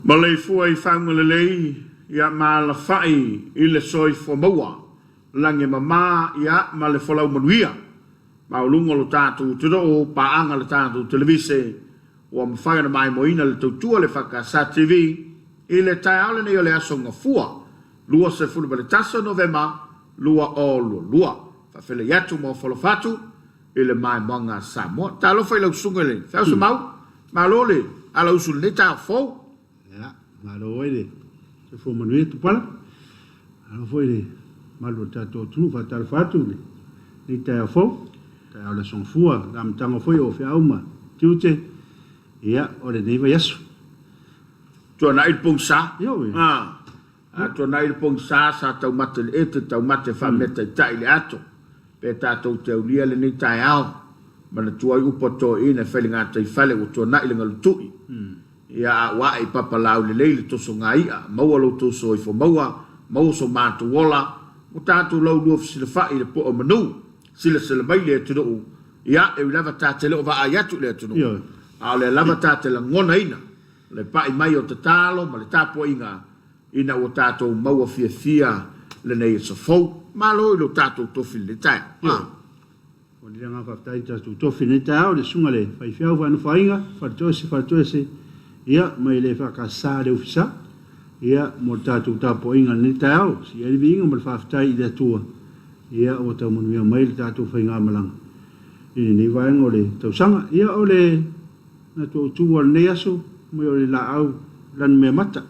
Maleifua i fauga lelei, ia ma alafai i le soifua maua, lagi e mama, ia ma le folau manuia. Maualuga o lo tatou atunuu, paaga le tatou televise ua mafai ona maimoaina le tautua le EFKS TV i le taeao lenei o le aso Gafua 21 o Novema 2022. Faafeiloai atu ma ofo alofa atu i le maimoaga a Samoa. Talofa i lau susuga i le Feau Semau, malo le alausu i lenei taeao fou. Ia, malo ai le soifua manuia Tupala. Malo foi le mamalu o le tatou atunuu. Faatalofa atu i lenei taeao fou, taeao o le Aso Gafua, le amataga foi o feau ma tiute, ia, o lenei vaiaso. Tuanai le pogisa. Ioe. A tuanai le pogisa sa taumate le ete, taumate faameataitai i le ato. Pe tatou te aulia lenei taeao, manatua ai upu a toeaiina e fai le gataifale ua tuanai le galutui. Ia a ua ae i papa laulelei le tosoga i'a, maua lo outou soifua maua, maua so matou ola, ua tatou laulua fesilafai i le po'e o manu. Silasila mai le atunuu, ia, e ui lava ta te le o vaai atu i le atunuu, a o lea lava ta te lagonaina le pa'i mai o tatalo ma le tapuaiga ina ua tatou maua fiafia lenei aso fou. Malo i lo tatou tofi i lenei taeao. Momoli le agaga faafetai i tatou tofi i lenei taeao, le susuga i le faifeau faanofoaiga, Faletoese Faletoese, ia, mai le EFKS le Ofisa, ia, mo le tatou tapuaiga i lenei taeao. Sii ai le viiga ma le faafetai i le Atua, ia, ua tau manuia mai le tatou faigamalaga i lenei vaega o le tausaga. Ia, o le manatu autu o lenei aso, mai o le laau lanumeamata.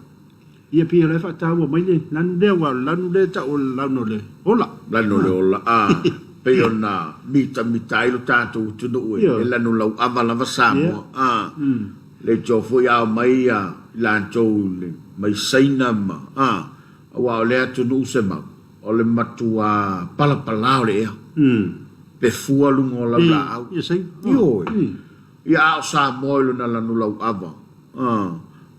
Ia pei o la e faataua mai le lanu lea, aua o le lanu lea e tau o le lanu o le ola. Lanu o le ola, a, pei ona mitamita ai lo tatou atunuu e lanu lauava lava Samoa, a, leitioa foi a omai i latou mai Saina ma, a, aua o lea atunuu Semau, o le matua palapala o le ea, pe fua luga o laulaau. Ioe. Ia a o Samoa i lona lanu lauava.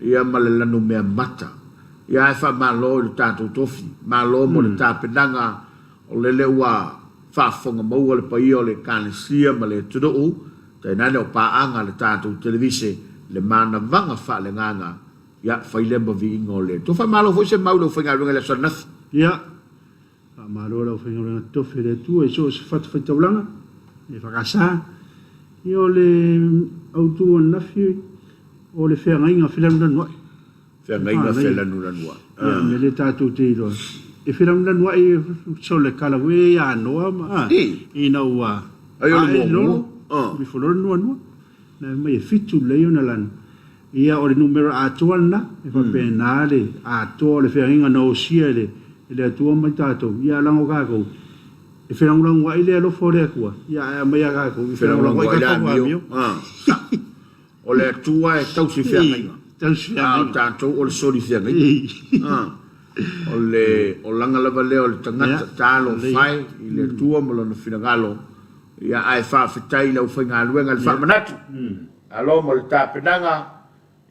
Ia ma le lanumeamata. Ia ae faamalo i lo tatou tofi. Malo mo le tapenaga o lele ua faafofoga maua le paia o le Ekalesia ma le atunuu, tainane o paaga a le tatou televise le manavaga faaleagaga. Ia fai lea ma viiga o le Atua. Faamalo foi Semau i le aufaigaluega i le aso ananafi. Ia, Faamalo le aufaigaluega totofi a le Atua i so o se fatafaitaulaga e whakasa. Ia o le autu ananafi o le feagaiga felanulanuai. Feagaiga felanulanuai. Ia me le tatou te iloa. E felanulanuai so le kala foi ia Noa ma ina ua Ai o le muamua. Ua ifo loa le nuanua. Na mai e fitu lelei ona lanu. Ia, o le numera atoa lena, e faapena le atoa o le feagaiga na osia e le Atua mai tatou, ia leaga o tatou, e felagolagoai le alofa o le Atua, ia ae aumai ia tatou, e felagolagoai tatou amio. O le Atua e tausi feagaiga, a o tatou o le soli feagaiga. O le olaga lava lea o le tagata, talofa e i le Atua ma Lona finagalo, ia ae faafetai i le aufaigaluega i le faamanatu. Malo mo le tapenaga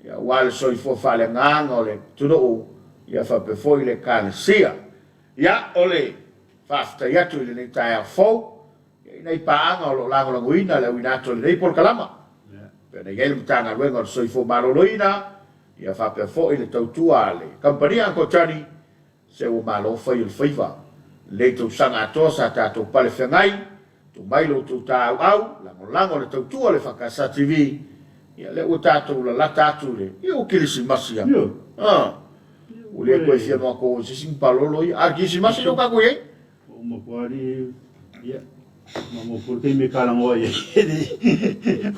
aua le soifua faaleagaga o le atunuu faapea foi le Ekalesia. Ia, o le faafetai atu i lenei taeao fou i nai paaga o lo o lagolagoina le auina atu o lenei polokalama, pei ona i ai le Matagaluega o le Soifua Maloloina faapea foi le tautua a le Kamupani Uncle Johnny. Se ua malo fai o le faiva. Lenei tausaga atoa sa tatou pale feagai, tuu mai lo outou taauau, lagolago le tautua le EFKS TV, ia lea ua tatou lalata atu i le, ia ua kilisimasi a. A. Ua le toe fia matou i se isi palolo ia. A o le kilisimasi lea ua tatou i ai. Ua uma atu lava ia, maumau foi le taimi e talanoa i ai.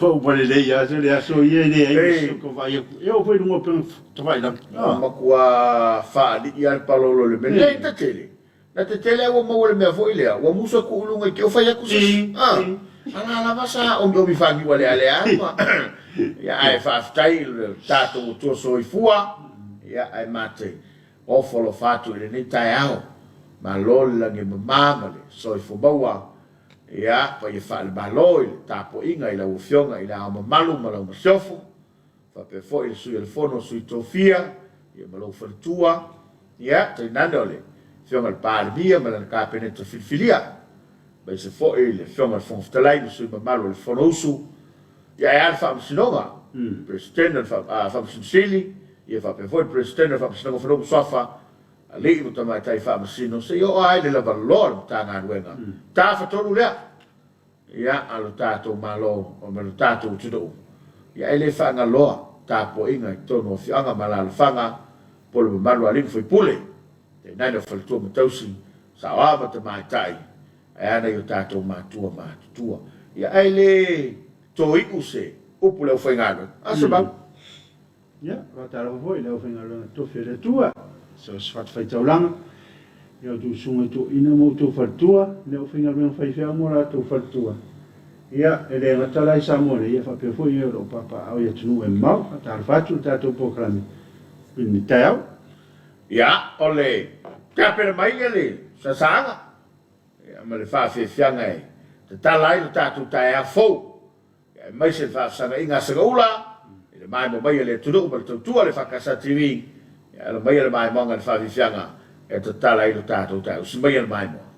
Ua uma lelei lava le aso ia e leai se isi o vaai atu. E oo foi i luga o upega tafailagi. Ua matua faalii lava le palolo i le mea. Leai, na tele. Na tetele lava ua maua i le mea foi lea, ua musu atu i luga i te i fai atu se isi. A la lava sa omiomi faaniu alealea ma ia ae faafetai i le tatou Atua soifua, ia ae mate Ofo alofa atu i lenei taeao. Malo le lagi e mama ma le soifua maua. Ia, paia faale-Malo i le tapuaiga i lau Afioga i Le Ao Mamalu ma lau Masiofo, faapea foi le Sui o le Fono a Sui Tofia, ia ma lou faletua, ia, tainane o le Afioga i le Palemia ma lana Kapeneta filifilia, aemaise foi le Afioga i le Fofoga Fetalai ma sui mamalu o le Fonousu, ia ae a le Faamasinoga, Peresetene o le Faamasino Sili, Ia faapea foi le Peresetene o le Faamasinoga o Fanua ma Suafa, Alii ma Tamaitai Faamasino, seia oo lava i le lavaloa o le Matagaluega tafatolu lea, ia, a lo tatou Malo ma lo tatou atunuu. Ia e le faagaloa tapuaiga i totonu o afioaga ma alaalafaga po o le mamalu o alii ma faipule, tainane o faletua ma tausi, saoa ma tamaitai, ae a nai o tatou matua matutua. Ia ae le toiu se upu i le aufaigaluega, a se mau. Ia, faatalofa foi i le aufaigaluega tofi a le Atua, so o se fatafaitaulaga, i a outou susuga i toeaiina ma outou faletua, i le aufaigaluega faifeau ma o latou faletua. Ia, e le gata la i Samoa nei, ia faapea foi e o lo o papaaao i atunuu e mamao. Faatalofa atu i le tatou polokalame i lenei taeao. Ia, o le tapena mai le sasaaga ma le faafiafiaga e tatala ai lo tatou taeao fou. Aemaise le faafesagaiga a Sagaula i le maemo mai a le atunuu ma le tautua a le EFKS TV, ia ala maia le maimoaga i le faafiafiaga e tatala ai lo tatou taeao. Usi maia le maimoa.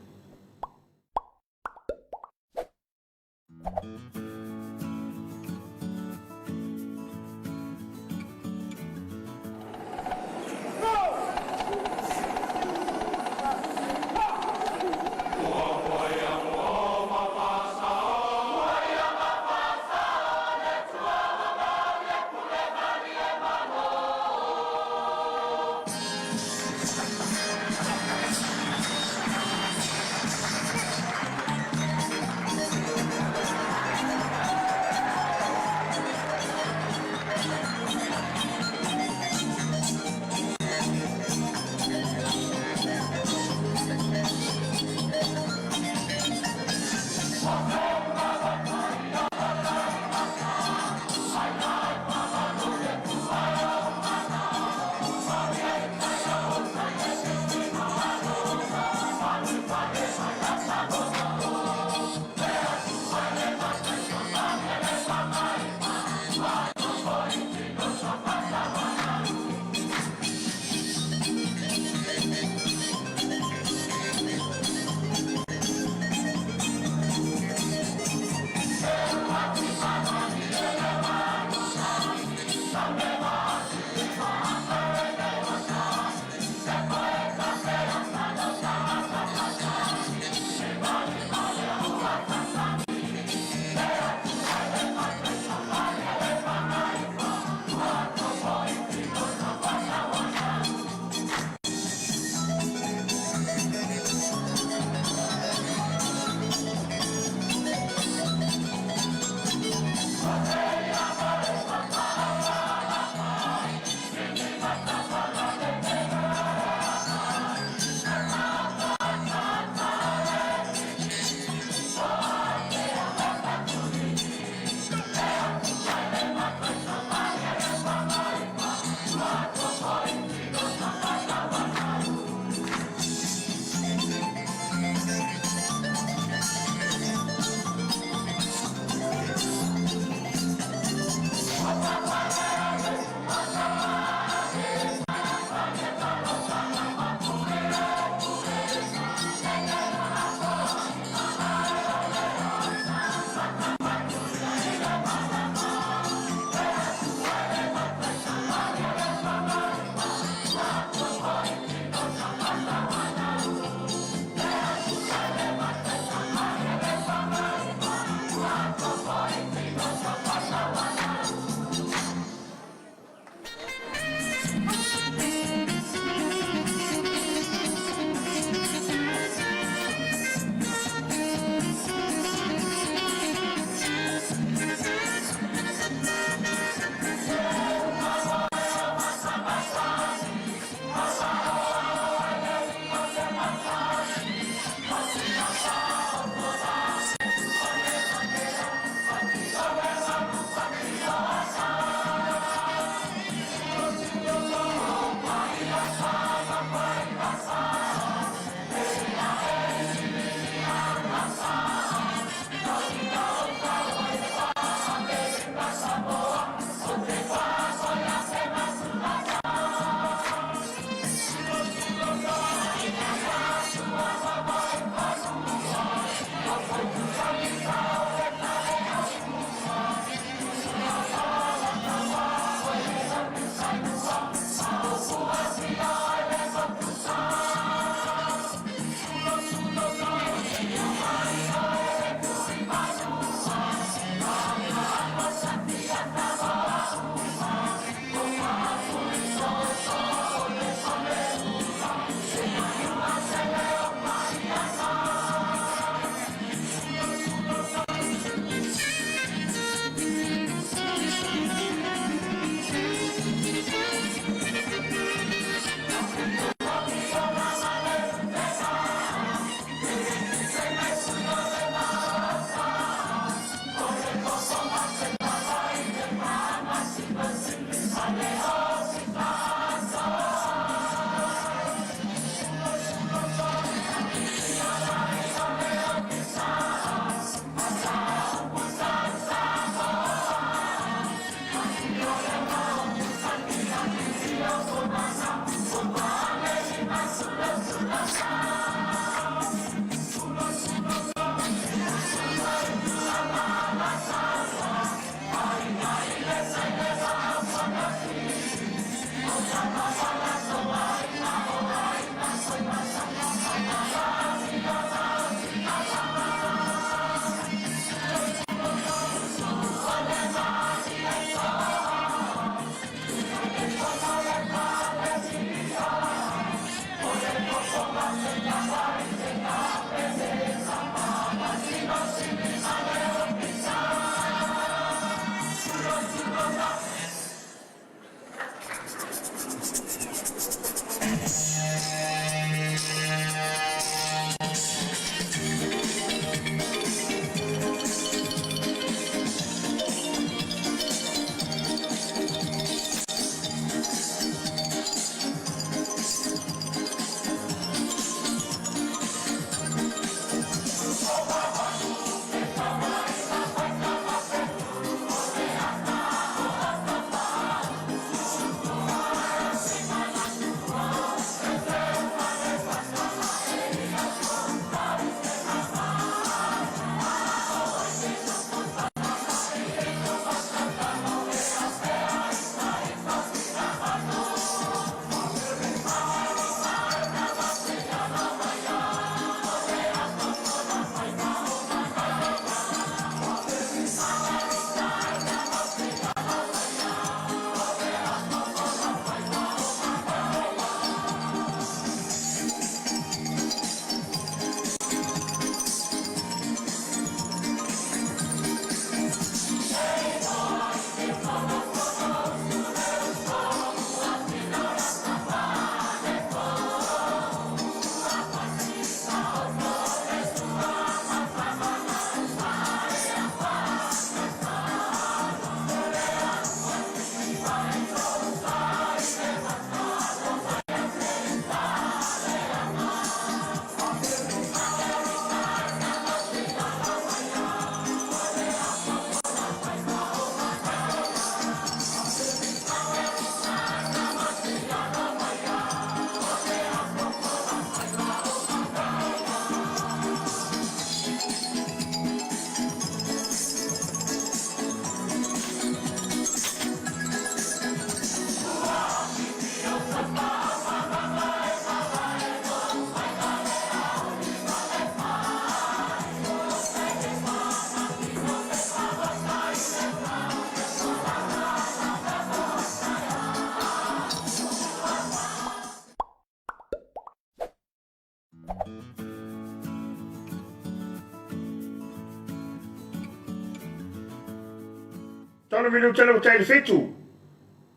Tolu minute le ua tai i le fitu.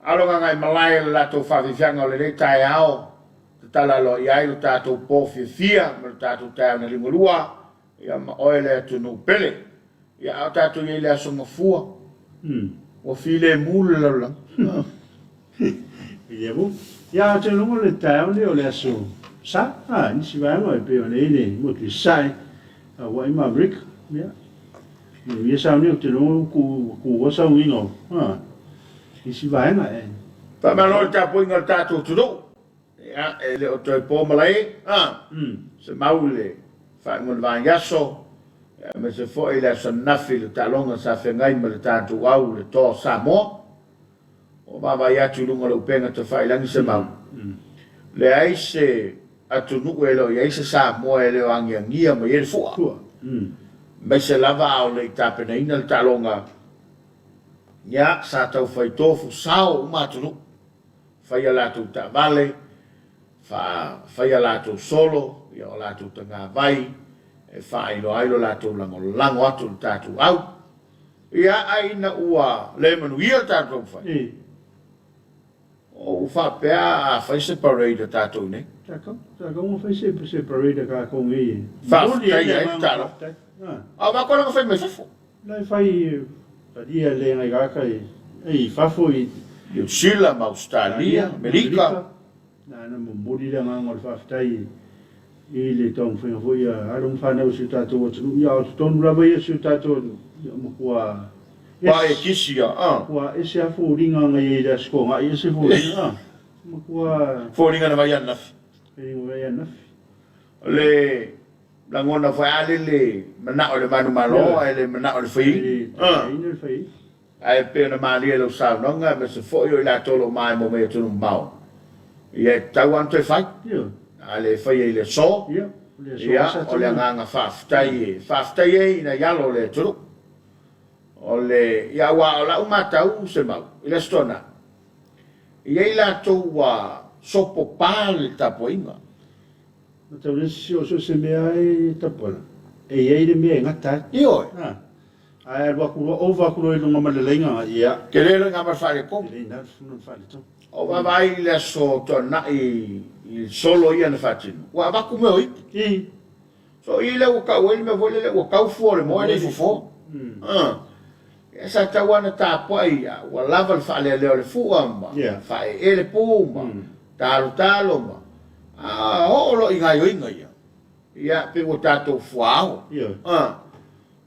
Alo Gagaemalae i le latou faafiafiaga o lenei taeao, tatala aloa i ai lo tatou po fiafia ma lo tatou taeao na liugalua, ia ma oe le atunuu pele. Ia a o tatou i ai i le Aso Gafua, ua filemu le lalolagi. Filemu. Ia, ou te iloa o le taeao lenei o le Aso Sa, a, i nisi vaega e pei ona i ai le motu i Sasae, Hawaii ma Amerika. Ia, manuia sauni, ou te iloa ua kuua sauniga o, a, nisi vaega e. Faamalo i le tapuaiga a le tatou atunuu. Ia, e le o toe po malae, a, se mau i le faaiuga o le vaiaso, aemaise foi le aso ananafi i le taaloga sa feagai ma le tatou au i le Toa o Samoa. Ua vaavaai atu i luga o le upega tafailagi se mau. Leai se atunuu e le o i ai se Samoa e le o agiagia mai ai le fua, aemaise lava a o le i tapenaina le taaloga, ia, sa tau fai tofu sao uma atunuu. Fai a latou taavale, fai a latou solo, ia o latou tagavai e faailoa ai lo latou lagolago atu i le tatou au. Ia, ai ina ua le manuia le tatou taumafai, ua faapea a fai se parade a tatou nei. Tatou, tatou ua fai se parade a tatou nei e momoli ai le agaga faafetai. A o matou la na fai mai fafo. La e fai talia le ngai kaka i fafo i Niu Sila ma Ausetalia, Amerika. Na na momoli le agaga o le faafetai i le taumafaiga foi a alo ma fanau o si o tatou atunuu. Ia, o totonu lava ia o si o tatou atunuu, ia matua Ua e kisi ia, a. Matua ese lava foliga na i ai i le Aso Toonai, ese foliga, a. Matua. Foliga na vai ananafi. Foliga na vai ananafi. O le lagona foi a le le manao i le manumalo ae le manao i le faiina. Ae pei ona malie i lau saunoaga aemaise foi o i latou o lo o maemo mai atunuu mamao, ia e tatau lava ona toe fai. A le faia i le aso, ia o le agaga faafetai e faafetai ai i nai alo o le atunuu. O le, ia aua o lau matau Semau i le Aso Toonai, e i ai latou ua sopo pa le tapuaiga. Matau le isi o so o se mea e tapuala, e i ai le mea e gata ai. Ioe. Ae alu atu loa, ova atu loa i luga ma le laina, ia. Tele loa ina ma le faaletonu. Tele ina le faaletonu. O vaavaai i le Aso Toonai i solo ia na faatino, ua avatu mea o ipu. I. So i lea ua tau ai le mea foi lele ua tau fua o le moa e le i fofo. Ia sa tatau lava ona tapuai ua lava le faalealea o le fua ma faaeee le pu ma talotalo ma a oo loa i gaoioiga ia, ia pei ua tatou fuaao.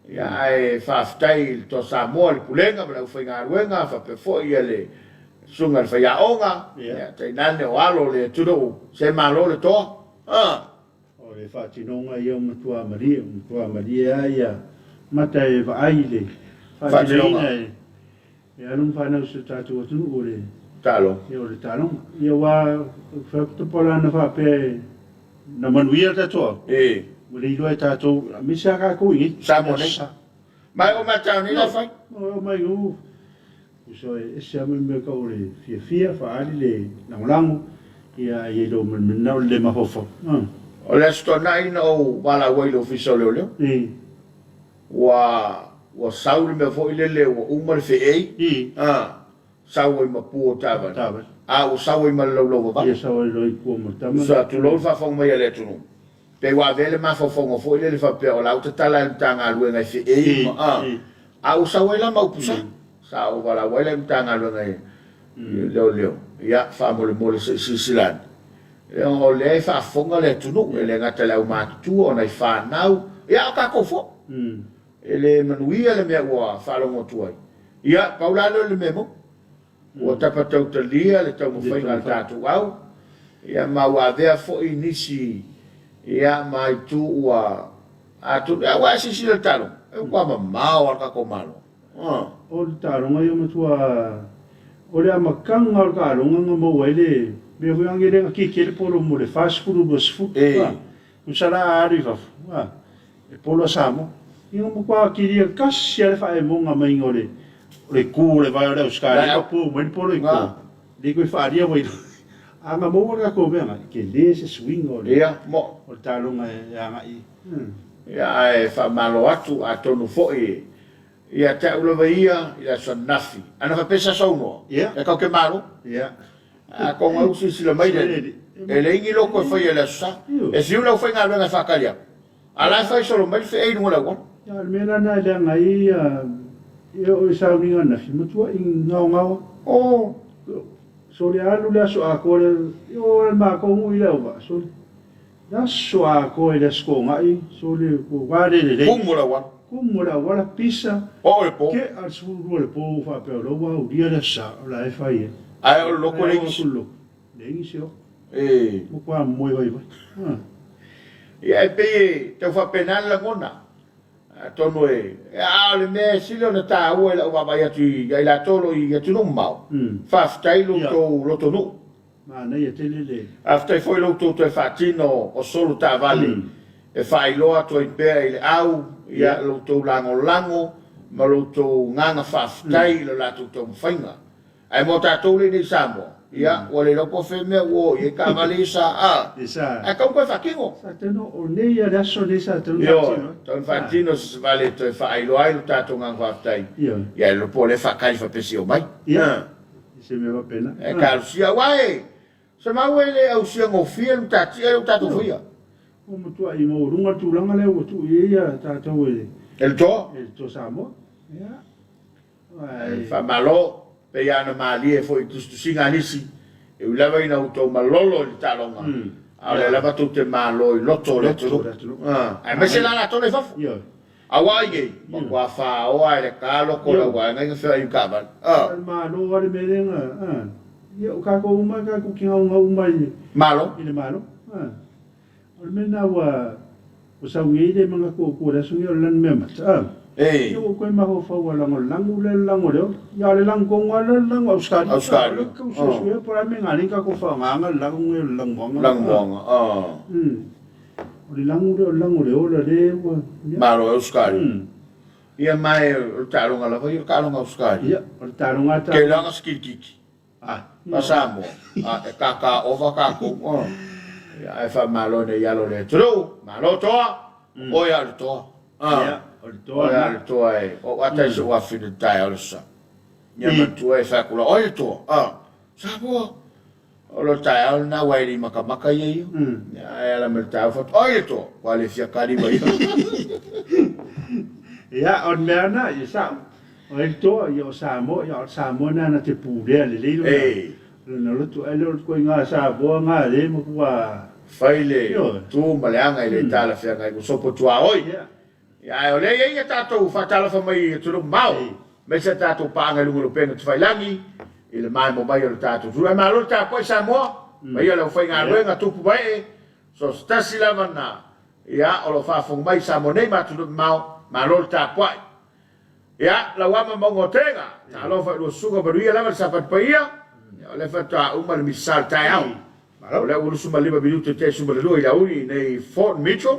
Ia ae faafetai i le Toa Samoa i le Pulega ma le aufaigaluega faapea foi ia le Susuga i le Faiaoga, ia tainane o alo o le atunuu, se malo le toa. O le faatinoga ia ua matua malie, ua matua malie lava ia mata e vaai i le faatinoina e alo ma fanau o si o tatou atunuu o le taaloga. Ia o le taaloga. Ia aua fai atu Tupolana na faapea e na manuia le tatou au. E. Ua le iloa e tatou, aemaise lava tatou i inei. Samoa nei. Ma e oo mai taeao nei la e fai. E oo mai u uso e ese lava mea tau o le fiafia, faaali le lagolago, ia ae i ai lou manao le le mafaufau. O le Aso Toonai na ou valaau ai i le Ofisa o Leoleo. Ua ua sau le mea foi lele ua uma le feei, sau ai ma pu o taavale, a ua sau ai ma le laulau vavale. Uso, tulou le faafofoga mai a le atunuu. Pei ua avea le mafaufauga foi lele faapea o la ua tatala e le Matagaluega e feei ma a, a ua sau ai la ma upu sa. Sa ou valaau ai la i le Matagaluega i Leoleo, ia faamolemole se i silasila ane, leaga o lea e faafofoga le atunuu, e le gata i le aumatutua, o nai fanau, ia a o tatou foi. E le manuia le mea ua faalogo atu ai. Ia, pau la lea o le mea moni. Ua tapatautalia le taumafaiga a le tatou au, ia ma ua avea foi nisi ia ma itu ua atonu, ia aua e silasila i le taaloga, e matua mamao lava le tatou Malo. O le taaloga ia matua, o le amataga o le taaloga na maua ai le mea foi lea na keke ai le polo mo le 40 20, tusa la a alu i fafo, E polo a Samoa. Ia na matua kilia tasi lava le faaemoga maiga o le o le tu o le vae o le Ausetalia ma pou mai le polo i tua. E le toe faaalia mai loa. A na maua le tatou mea na, e tele se suiga o le o le taaloga e agai i. Ia ae faamalo atu atonu foi. Ia te au lava ia i le aso ananafi. Ana faapea sa saunoa, e kau ke malo. A konga u silasila mai le Alii, e leai ni loko e faia i le aso Sa. E fiu le aufaigaluega e faatali atu, a la e fai solo mai le fe'e i luga o le auala. Ia, o le mea la lena e leaga ai ia, e oo i sauniga ananafi, matua i gaogaoa. Oh. Sole alu le aso atoa lea, e oo lava i le matou nuu i Leauvaa, sole. Le aso atoa i le aso Toonai, sole ua le lelei. Kumu le auala. Kumu le auala, pisa. Oo le po. Tea le 12 i le po ua faapea o la ua aulia le aso Sa, o la e fai ai. Ae o le loto le igisi. Le igisi o. E. Matua moe vaivai. Ia e pei e tau faapena le lagona. Atonu e, a o le mea e sili ona taua i lau vaavaai atu ia i latou o lo o i atunuu mamao, faafetai i lo outou lotonuu. Manaia tele le. Faafetai foi lo outou toe faatino o solo taavale e faailoa atu ai pea i le au ia lo outou lagolago ma lo outou agaga faafetai i lo latou taumafaiga. Ae mo tatou lea i nei i Samoa, ia ua le iloa po o fea mea ua oo i ai taavale ia sa a, ae tau toe faatino. Sa tino, o nei ia le aso nei sa tino faatino ai. Ioe, tau faatino se vale e toe faailoa ai lo tatou agaga faafetai, ia le iloa po o lea e faatali faapea se i omai. Ia. Se mea faapena. E talosia, aua e, se mau e le ausia gofie le matatia lea ua tatou faia. Ua matuai maualuga le tulaga lea ua tuu i ai tatou e le. E le toa. E le toa Samoa. Ia. E faamalo, pei lava ona malie foi i tusitusiga a nisi, e ui lava ina outou malolo i le taaloga, a o lea lava tou te malo i loto o le atunuu. Aemaise la latou la i fafo. Aua ai nei, matua faoa e le ta loko lau vaega ina feoai i taavale. O le malo lava le mea lea na, ia o tatou uma tatou te gaugau uma i Malo. le Malo. O le mea lena ua sau nei le manatu o tua i le aso nei o le Lanumeamata. Ia ua ou toe mafaufau lava leaga o le lanu lea le lanu a Leolo. Ia o le lanu tonu lava lea o le lanu Ausetalia. Ausetalia. O lea tau suesuea po o le a le mea na ala ai ona tatou faaaogaina le lanu lenei o le lanumoana. Lanumoana. O le lagu lea o le lagu o le ola lea ua... Malo e Ausetalia. Ia ma e o le taaloga lava ia o le taaloga Ausetalia. Ia, o le taaloga a tatou. Ke laga sikilikiki. Ma Samoa, a e kaka ova tatou. Ia ae faamalo ina i alo o le atunuu. Malo toa, oe a o le toa. Ia, o le toa Oe a o le toa e, o ata i sou afine taeao le sa. Ia matua e fai atu la, oe le toa. Samoa. O lo taeao lena aua e le i makamaka ia ia. Ae ala mai le taeao fai atu, oi le toa, ua le fia kali mai ia. Ia, o le mea lena, ia sao. O ai le toa, ia o Samoa, ia o le Samoa lena na te pulea lelei lona, lona loto. Ae le o le ituaiga Samoa na lea e matua. Fai le tu ma le aga i le talafeagai ua sopo tuaoi. Ia, ae o lea e i ai a tatou faatalofa mai i atunuu mamao, aemaise a tatou paaga i luga o le upega tafailagi, i le maemo mai o le tatou atunuu. Ae malo le tapuai Samoa, paia o le aufaigaluega, tupu ma ee, so o se tasi lava na, ia, o lo o faafofoga mai i Samoa nei ma atunuu mamao, malo le tapuai. Ia, Lauama Mauga o Tega, talofa i lua susuga manuia lava le Sapati paia, ia, o lea faatoa uma le Misa o le taeao. O lea ua 25 minute tea 12 i le aoauli i nei Fort Mitchell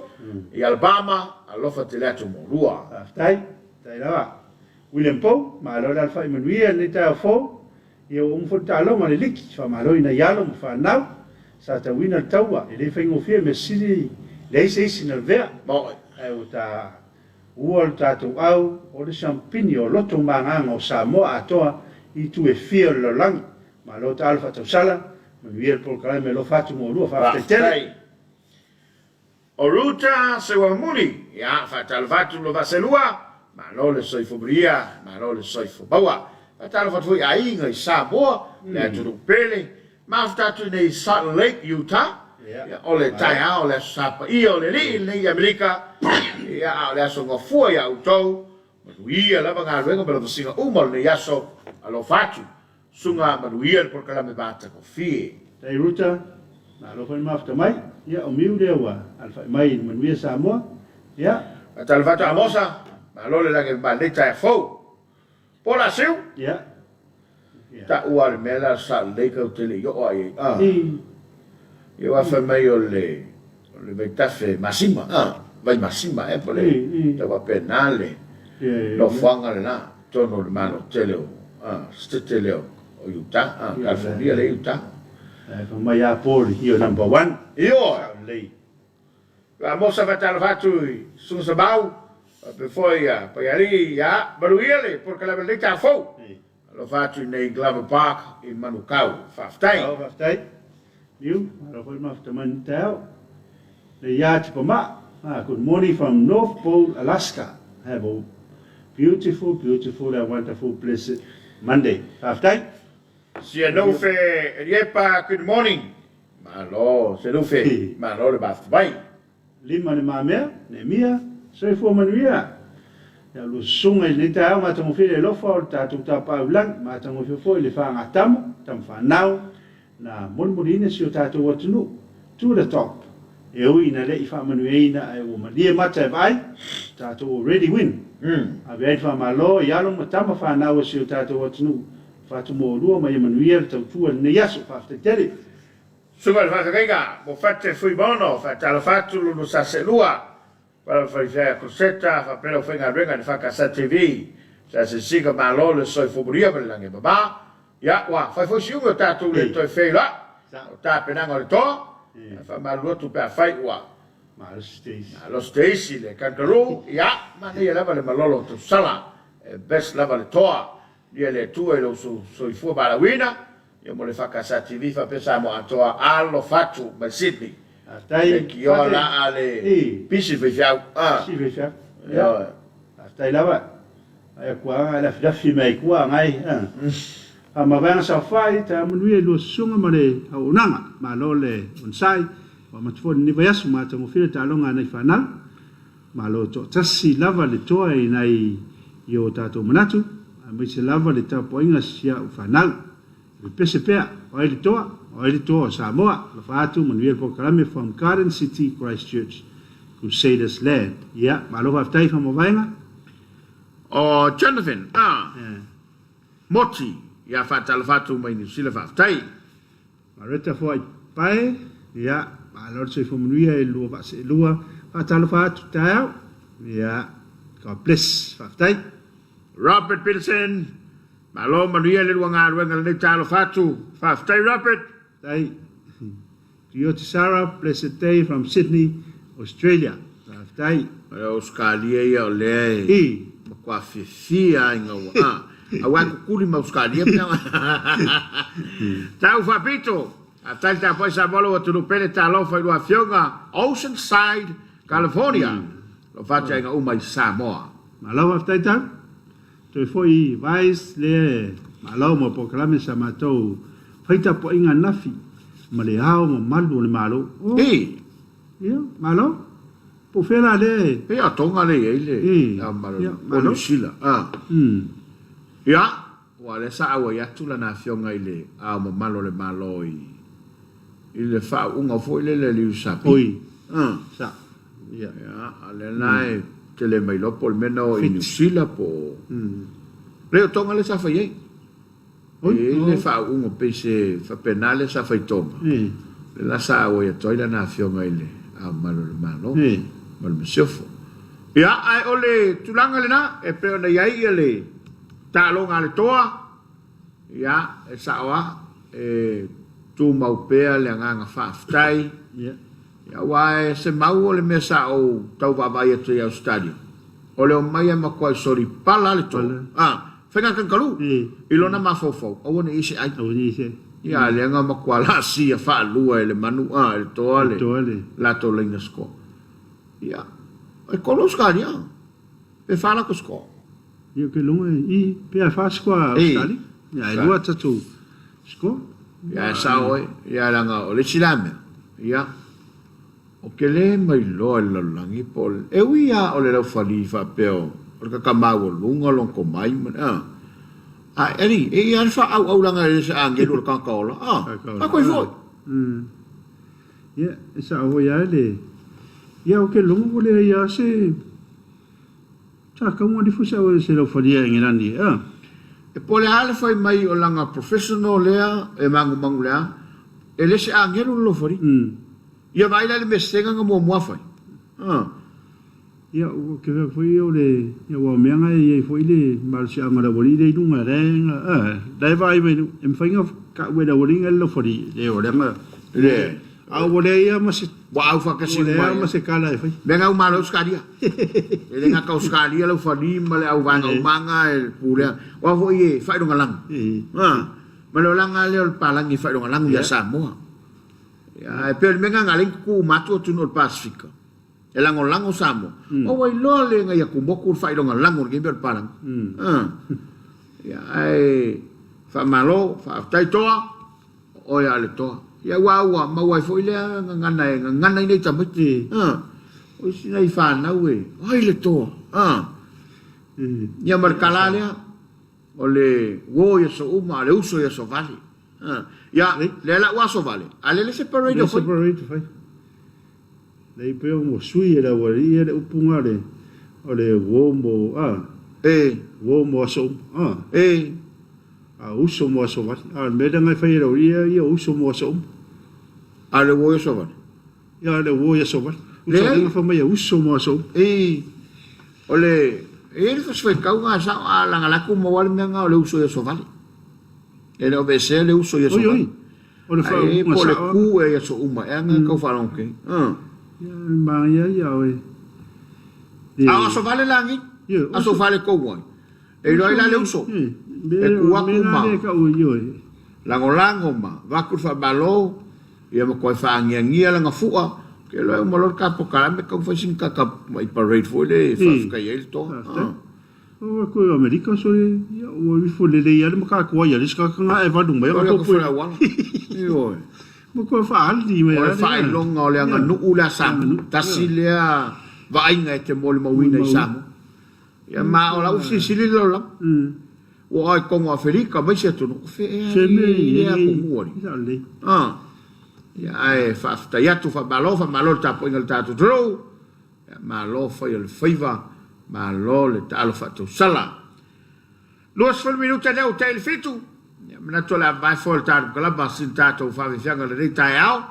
i Alabama, alofa tele atu mo lua. Faafetai, faafetai lava. William Pou, malo le alafai manuia i lenei taeao fou. Ia ua uma foi le taaloga le liki, faamalo i nai alo ma fanau sa tauina le taua, e le faigofie mea sili leai se isi na lavea. Ae ua ta ua lo tatou au o le siampini o loto ma agaga o Samoa atoa i itu e fia o le lalolagi. Malo taalo faatausala, manuia le polokalame alofa atu mo oulua. Faafetai tele. Faafetai. O Ruta Seuamuli, ia, faatalofa atu lo Vaselua, malo le soifua manuia, malo le soifua maua. Faatalofa atu foi i aiga i Samoa, le atunuu pele, mafuta atu i nei Salt Lake, Utah, ia, o le taeao o le Aso Sa paia o le Alii i lenei Amerika, ia, a o le aso gafua ia outou, manuia lava galuega ma lavasiga uma o lenei aso, alofa atu. Susuga manuia le polokalame matagofie. Tai Ruta, malo foi le mafuta mai. Ia, o Miu lea ua alafai mai i le manuia Samoa. Ia. Faatalofa atu Amosa, malo le lagi ma lenei taeao fou. Po la siu? Ia. Taua le mea la sa lelei kau te le i oo ai ai. Ia ua fai mai o le o le vaitafe masima, vai masima e po le tau faapena le nofoaga lena totonu o le Malo tele o State lea o Utah, California lea i Utah. Ae fai mai a po le hio number one. Ioe. Amosa faatalofa atu i Susuga Samau. Faapea foi ia Paialii, ia manuia le polokalame lenei taeao fou. Alofa atu i nei Glover Park i Manukau. Faafetai. Malo faafetai Niu, malo foi le mafuta mai lenei taeao. Le ia Tipamaa, good morning from North Pole, Alaska. Have a beautiful, beautiful and wonderful blessed Monday. Faafetai. Sianufe Riepa, good morning. Malo Senufe, malo le mafuta mai. Lima le mamea, Nehemia, soifua manuia. Ia lua susuga i lenei taeao matagofie le alofa o le tatou Tapaau i lagi, matagofie foi le fagatama, tamafanau, na molimoliina si o tatou atunuu to the top. E ui ina le i faamanuiaina ae ua malie mata e vaai, tatou already win. Ave ai le faamalo i alo ma tama fanau a si o tatou atunuu, fatumoolua ma ia manuia le tautua i lenei aso. Faafetai tele. Suka le faafetaiga mo Fate Fuimaono, faatalofa atu Lulu Saselua, Pala Faifea Crosetta, faapea le aufaigaluega i le FKS TV, sa sisiga malo le soifua mulia ma le lagi e mama. Ia, ua fai foi si umi o tatou le toe feiloai, o tapenaga o le toa, ae faamalulu atu pe afai ua malosi te isi le kangaroo, ia, manaia lava le malolo o tausala, e best lava le toa. Ia le Atua i lou soifua valaauina, ia mo le FKS TV faapea Samoa atoa alofa atu mai Sydney. Faafetai. Leitioa la a le pisi le faifeau. Pisi le faifeau. Ia. Faafetai lava. Ai akuaga ai lafilafi mai kua ngai. Faamavaega saofai ta manuia i lua susuga ma le auaunaga. Malo le onosai. Ua amata foi lenei vaiaso matagofie le taaloga a nai fanau. Malo toatasi lava le toa i nai i o tatou manatu, aemaise lava le tapuaiga si a'u fanau. E pepese pea, o ai le toa? O ai le toa o Samoa? Alofa atu, manuia le polokalame from Garden City, Christchurch, Crusaders Land. Ia, malo faafetai faamavaega. O Jonathan, a. Moti, ia faatalofa atu mai Niu Sila, faafetai. Mareta Foai Pae, Ia, malo le soifua manuia e lua vaa seelua, faatalofa atu taeao. Ia, God bless. Faafetai. Robert Peterson, Malo manuia le lua galuega lenei talofa atu. Faafetai Robert. Faafetai. Tuioti Sarah, blessed day from Sydney, Australia. Faafetai. O le Ausetalia ia o lea e matua fiafia ai ina ua a. Aua e kukuli ma Ausetalia pe Tau faapito, faafetai le tapuai Samoa lou atunuu pele talofa i lua afioga Oceanside, California. Lo fatiaiga uma i Samoa. Malo faafetai tau. Toe foi Vice le malo mo polokalame sa matou fai tapuaiga anafi ma le ao mamalu o le Malo. Oh. Ia, malo. Po o fea la lea e. Pei a Tonga lea e i ai le Ao Mamalu o Niu Sila. Ia, aua o lea sa auai atu lana afioga i le Ao Mamalu o le Malo i le faauuga foi lele a le USAP. Oi, sa. Ia, a o lea la e tele mai iloa po o le mea na o i Niu Sila po o. Leai, o Tonga lea sa fai ai. E i ai le faauuga pei se faapena lea sa fai Tonga, lea la sa auai atu ai lana afioga i le Ao Mamalu o le Malo ma le Masiofo. Ia, ae o le tulaga lena e pei ona i ai ia le taaloga a le toa, ia, e sao lava, e tumau pea le agaga faafetai, ia, aua e se mau o le mea sa ou tau vaavaai atu ai i Ausetalia, o le omai e matuai solipala le toa, Faiga kangaroo i lona mafaufau, aua ne i se ai. Aua ne i se ai. Ia, lea na matua laasia faalua e le manu, a, e le toa le latou laina score. Ia, e kolu Ausetalia, pe fa latou score. Ia, ou te iloa i, pe a fa score a Ausetalia. Ia, e lua tatou score. Ia, e sao oe. Ia, leaga o le isi la mea, ia, Ou te le mailoa i le lalolagi po o le. E ui lava o le laufali faapea o le kakamaualuga lona tomai ma le a. A alii, e i ai lava le faaauaulaga e le se agelu o le tagata ola, a. Faatoi foi. Ia, e sao foi lava le. Ia, ou te iloa ua leai lava se. Sa tau alifo se au se laufali a Engelani a. E po o le a le fai mai o lana professional lea e manumanu lea, e le se agelu le laufali. Ia vaai la i le mesega na muamua fai. A. Ia ua ke fea foi o le ia ua mea na e iai foi le malosiaga o le aualii lea i luga lea na a la e vaai mai e mafai na ka'u e le aualii na le laufali le o lea na Le. A ua leai lava ma se Ua au faatasi ua leai uma lava ai. ma se tala e fai. Mea na uma loa Ausetalia. E le gata o Ausetalia le aufali ma le auvaega umaga e pulea. O a foi e faailogalanu. A, ma le olaga lea o le palagi e faailogalanu ia Samoa. Ia, e pei o le mea lena na ala ai ona tutu uma atu atunuu o le Pasefika e lagolago Samoa. O ua iloa le nai atumotu le faailogalanu o lenei mea o le palagi. A, ia, ae faamalo, faafetai Toa. O oe a le toa. Ia aua ua maua ai foi lea gagana e gagana ai nei tamaiti. A, o isi nai fanau e, o ai le toa? A, ia ma le tala lea, o le uo i aso uma, a o le uso i aso vale. A, ia, lea la ua aso vale, a lele se parade o fai. Se parade o fai. Lei pei o sui e le aualii ia le upu na le, o le uo mo, a. E. Uo mo aso uma, a. E. A uso mo aso vale. A o le mea lea na e fai e le aualii ia, ia uso mo aso uma. A o le uo i aso vale? Ia, o le uo i aso vale. Uso Leai. lea na fai mai e uso mo aso uma. E. O le, e i ai le fasifaitau na sao, a laga latu maua le mea na o le uso i aso vale. E le o aveesea le uso i aso Oi, vale. oi. O le Ae faaupuga po o le sao ku ea i aso uma ea na tau faalogo atu ai. Ia, e manaia ia oe. A o aso vale la nei? Aso vale tou ai. E iloa ai la le uso. E ku atu ma lagolago ma avatu le faamalo, ia ma toe faaagiagia lana fua, ou te iloa e uma loa le ta polokalame tau fai sina tata mai parade foi lea e faafetai ai le toa. O koe Amerika sole ia ua ifo lelei lava le matatu ai a le isi tagata na e valu mai a ka popo auala. Ioe. Ma koe faali mai O le faailoga o le aganuu lea Samoa. Tasi lea vaaiga e te molimauina i Samoa. Ia ma o lau fesilisili le lalolagi. Ua oo i totonu o Aferika ma isi atunuu, o fea ea lea atunuu alii. Ia ae faafetai atu, faamalo, faamalo i le tapuaiga a le tatou atunuu. Ia malo fai o le faiva, malo le taalo faatausala. 20 minute lea ua tea i le 7, ia manatu o le a vavae foe o le tatou kalama sina tatou faafiafiaga i lenei taeao.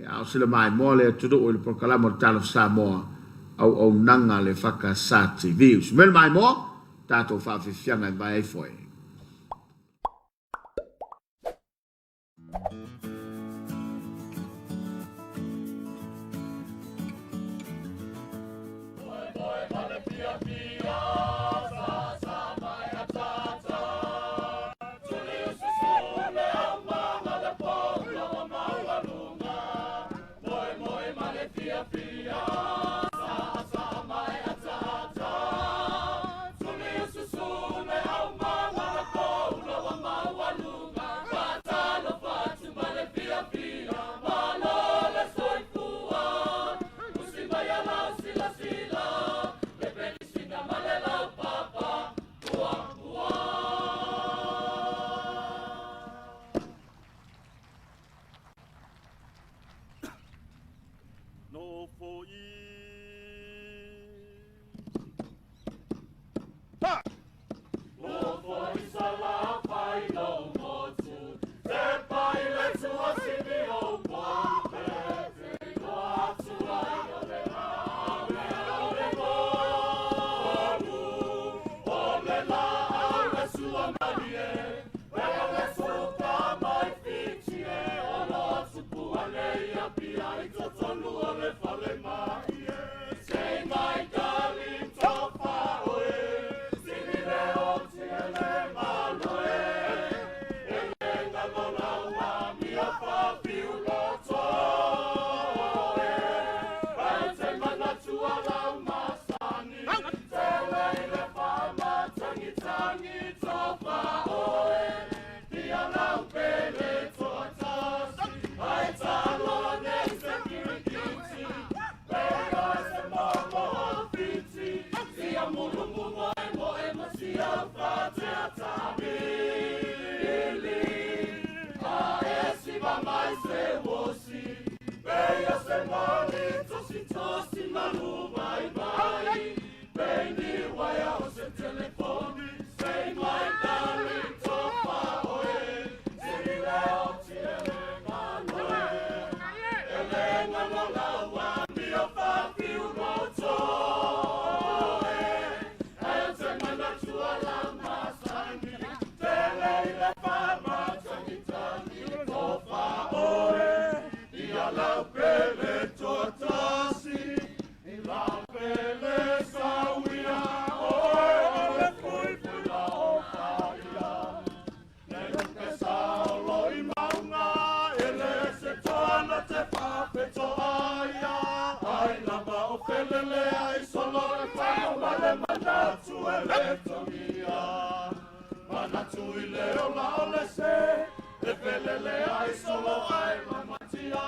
Ia a o sila maimoa le atunuu i le polokalama o le Talofa Samoa, auaunaga a le FKSA TV. Usu mai le maimoa, tatou faafiafiaga e vavae ai foe. togia Manatu i le ola o le se E felele ai solo ai mamatia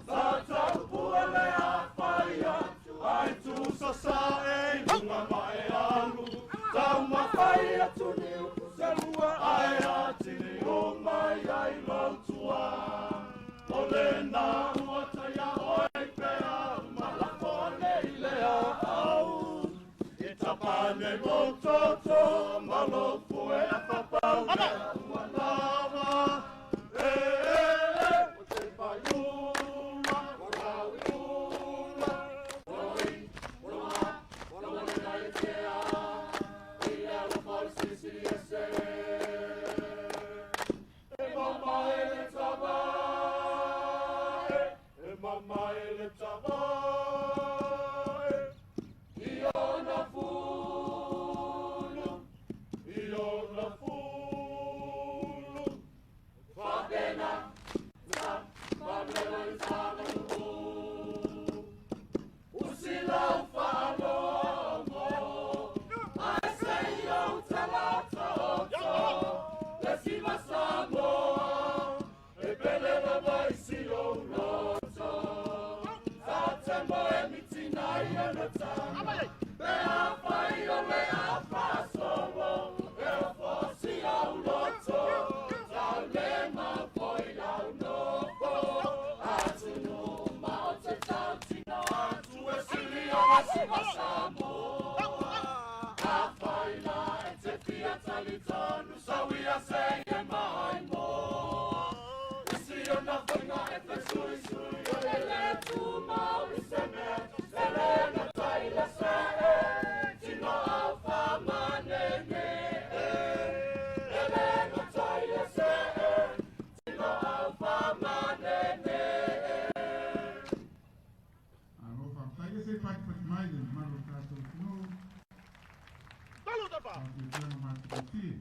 Sa tau pua le a whaia Ai tu sasa e lunga ma e alu Tau mawhai atu ni uku selua Ai atini o mai ai lautua O le nā ua taia oi pea Malako ane i lea au I tapane mo toto Malofu e apapau Lea ua lava E e e O te paiula Warauiula Oi Oloa Oloa le nai tea I le alofa o le silisili ese E mama e le tama e mama e le tama e I ona fulu I ona fulu Fapena na mamelo i tagalu'u Usila ufa'alogo Ae seia utalata oto Le siva Samoa E pele lava i si ou loto Sa temo e mitina i ona taga Pe afai o le afasolo E o fosi au loto Tau ma foi lau nofo Atunu ma o te tautino atu e sili o le siva Samoa Afai la e te fia talitonu Sawia se e mai mo Isi ona whainga e te sui sui O le le tu mau i se mea Se le na tai le se e Tino au wha manene e E le na tai le se e Tino au wha manene e Alo faafetai e se fatufatu mai le mamalu o le tatou atunuu. Tolu tapa! Faatuatuaga matagofie.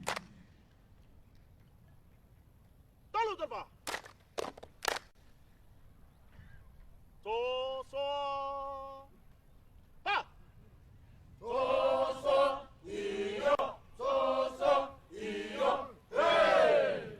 Tolu tapa! Toso! Pa! Toso io toso io hey!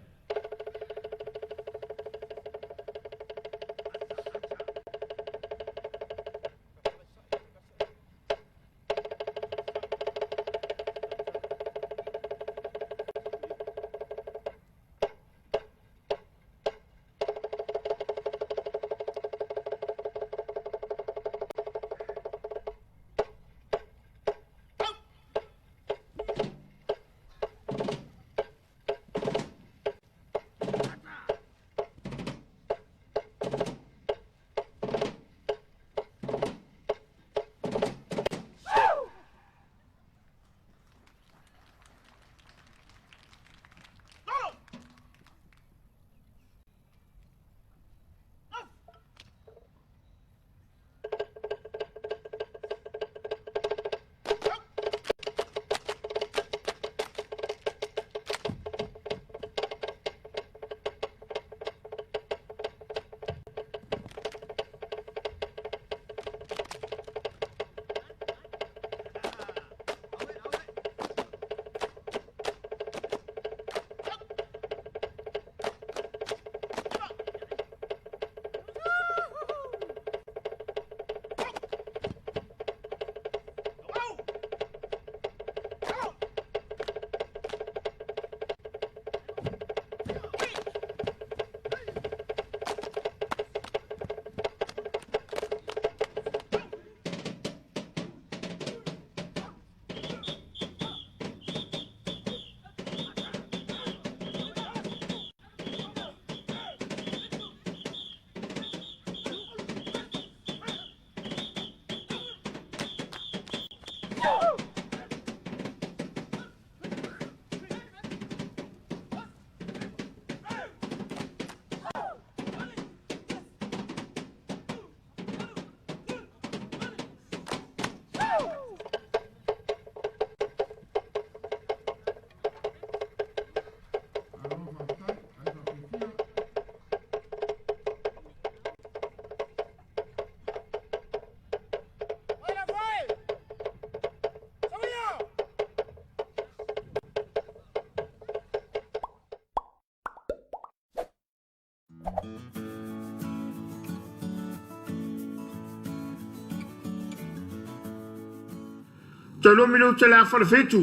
Toe 2 minute le afa o le 7,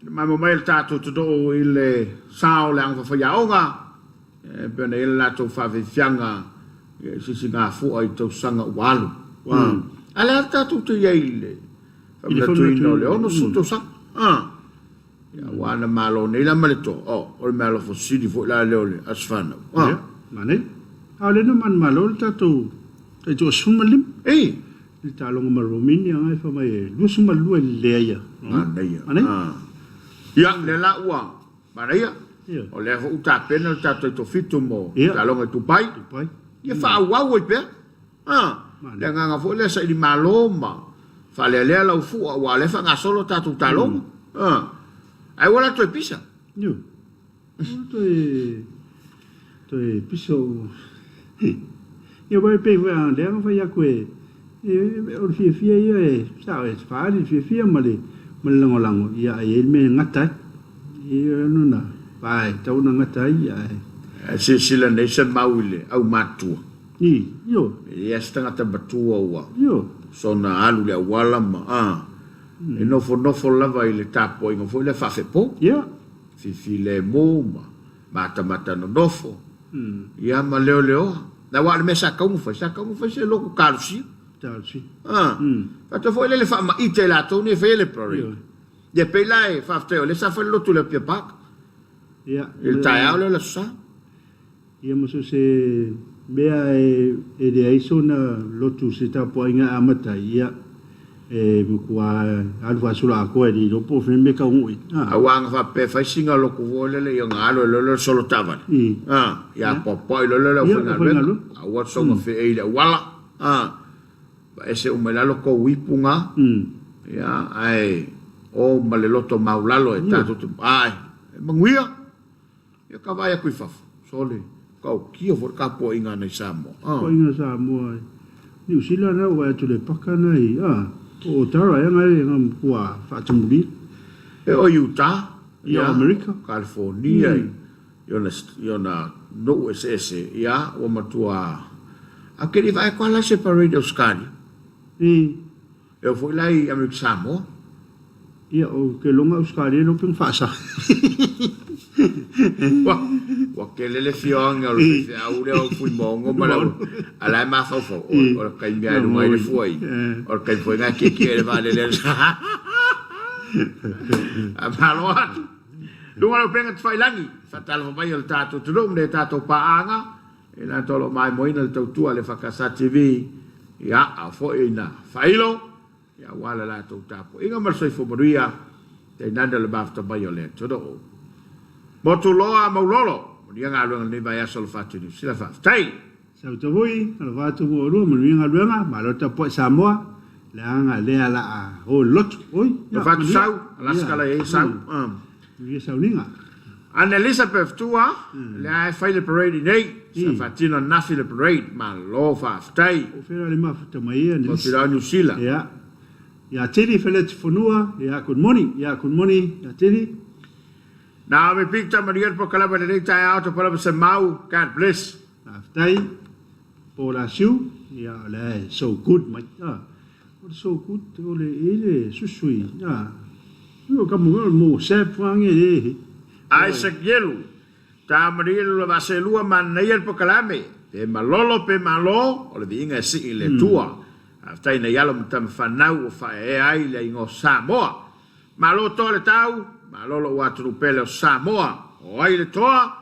i le maimoa mai o le tatou atunuu i le sa o le agafaafaiaoga, e pei ona i ai le latou faafefiaga i sisigafua i tausaga ua alu. A o le a le tatou te i ai i le faamanatuina o le 60 tausaga? Aua na malo nei la ma le toa, o le meaalofa sili foi la lea o le aso fanau. Ia, manaia. A o lea na manumalo le tatou taitoa-15. Ei! I le taaloga ma Romania na e fai mai e 22 i le leai a. Manaia. Manaia. Ia, lea la ua manaia. Ia. O lea foi ua tapena le tatou taitoafitu mo Ia. taaloga i Dubai. Dubai. Ia faaauau ai pea. Le agaga foi lea saili malo ma faalealea lau fua aua o lea e faagasolo tatou taaloga. Ae ua la toe pisa. Io. Ua toe toe pisa o Ia aua e pei foi a lea na fai atu e o le fiafia ia e sao e faaali le fiafia ma le ma le lagolago ia ae i ai le mea e gata ai. Ia lona vae e tatau ona gata ai ia ae. Ae silasila nei se mau i le aumatutua. I, io. E leai se tagata matua ua Io. soona alu i le auala ma a, e nofonofo lava i le tapuaiga foi lea faafepo. Ia. Fifilemu ma matamata nonofo, ia ma leoleoa. Aua o le mea sa tatau ona fai, sa tatau ona fai se lotu talosia. Talosia. A, faapea foi lea le faamaite e latou nei e faia le parade. Ia pei la e faafetai o lea sa fai le lotu i le Apia Park. Ia. I le taeao lea o le Aso Sa. Ia ma so se mea e leai sona lotu se tapuaiga e amata ai, ia, e matua alu faasolo atoa e le iloa po o fea le mea e taunuu i ai. Aua ana faapea e fai sina lotu foi lele ia ona alu ai loa lea o le solo taavale, ia apoapoai loa lea o le aufaigaluega, aua le soona feei i le auala, vaese uma i lalo tou ipu na, ia, ae o ma le loto maulalo e tatou te, ae manuia. Ia ka vaai atu i fafo, sole, tautia foi le tapuaiga a nai Samoa. Tapuaiga a Samoa i Niu Sila na ua vaai atu i le paka na i, a, o Otara ea na e na matua faatamulia. E o Utah, ia, Amerika, California, i ona, i ona nuu eseese, ia, ua matua, a ke le vaai atu lava la se parade Australia. I. E oo foi la i Amerika Samoa. Ia, ou te loga Ausetalia iloa pe na faasa. Ua, ua tele le fioaga o le faifeau lea o Fuimaono ma lau, a la e mafaufau, o, o le taimi lava e luga ai le fua i, o le taimi foi lena e tietie ai le vaalele a le Malo atu. Luga o lau upega tafailagi, faatalofa mai o le tatou atunuu ma le tatou paaga. I latou o lo o maimoaina le tautua a le Fakasa TV, ia, a o foi ina faailo, ia, aua le latou tapuaiga ma le soifua manuia, tainane o le mafuta mai o le atunuu. Motu loa Maulolo, manuia galuega i lenei vaiaso o le Fatu Niu Sila, faafetai. Sau tavui, alofa atu mo oulua, manuia galuega, malo tapuai Samoa, leaga lea la a o i le lotu, oi, ia, Alofa atu manuia, Sau, Alaska la i ai Sau. Manuia sauniga. Ann Elizabeth Tua, lea e fai le parade i nei, sa faatino ananafi le parade, malo faafetai. O fea la le mafuta mai ia Nelisa? Ko Niu Sila. Ia. Ia Teddy Feleti Fonua, ia good morning, ia good morning ia Teddy. Naomi Peter, manuia le polokalame i lenei taeao, topalama se mau, God bless. Faafetai Paul Asiu, ia o lea e so good mai. Ah, o le so good o le e le susui. Ah, o ka mo mo sep wange le. Isaac Yelu, Ta manuia le lua vaa manaia le polokalame, pe malolo pe malo, o le viiga e sii i le Atua. Faafetai nai alo ma tama fanau ua faaeaea ai le igoa o Samoa. Malo toa le tau, malo lou atunuu pele o Samoa. O ai le toa?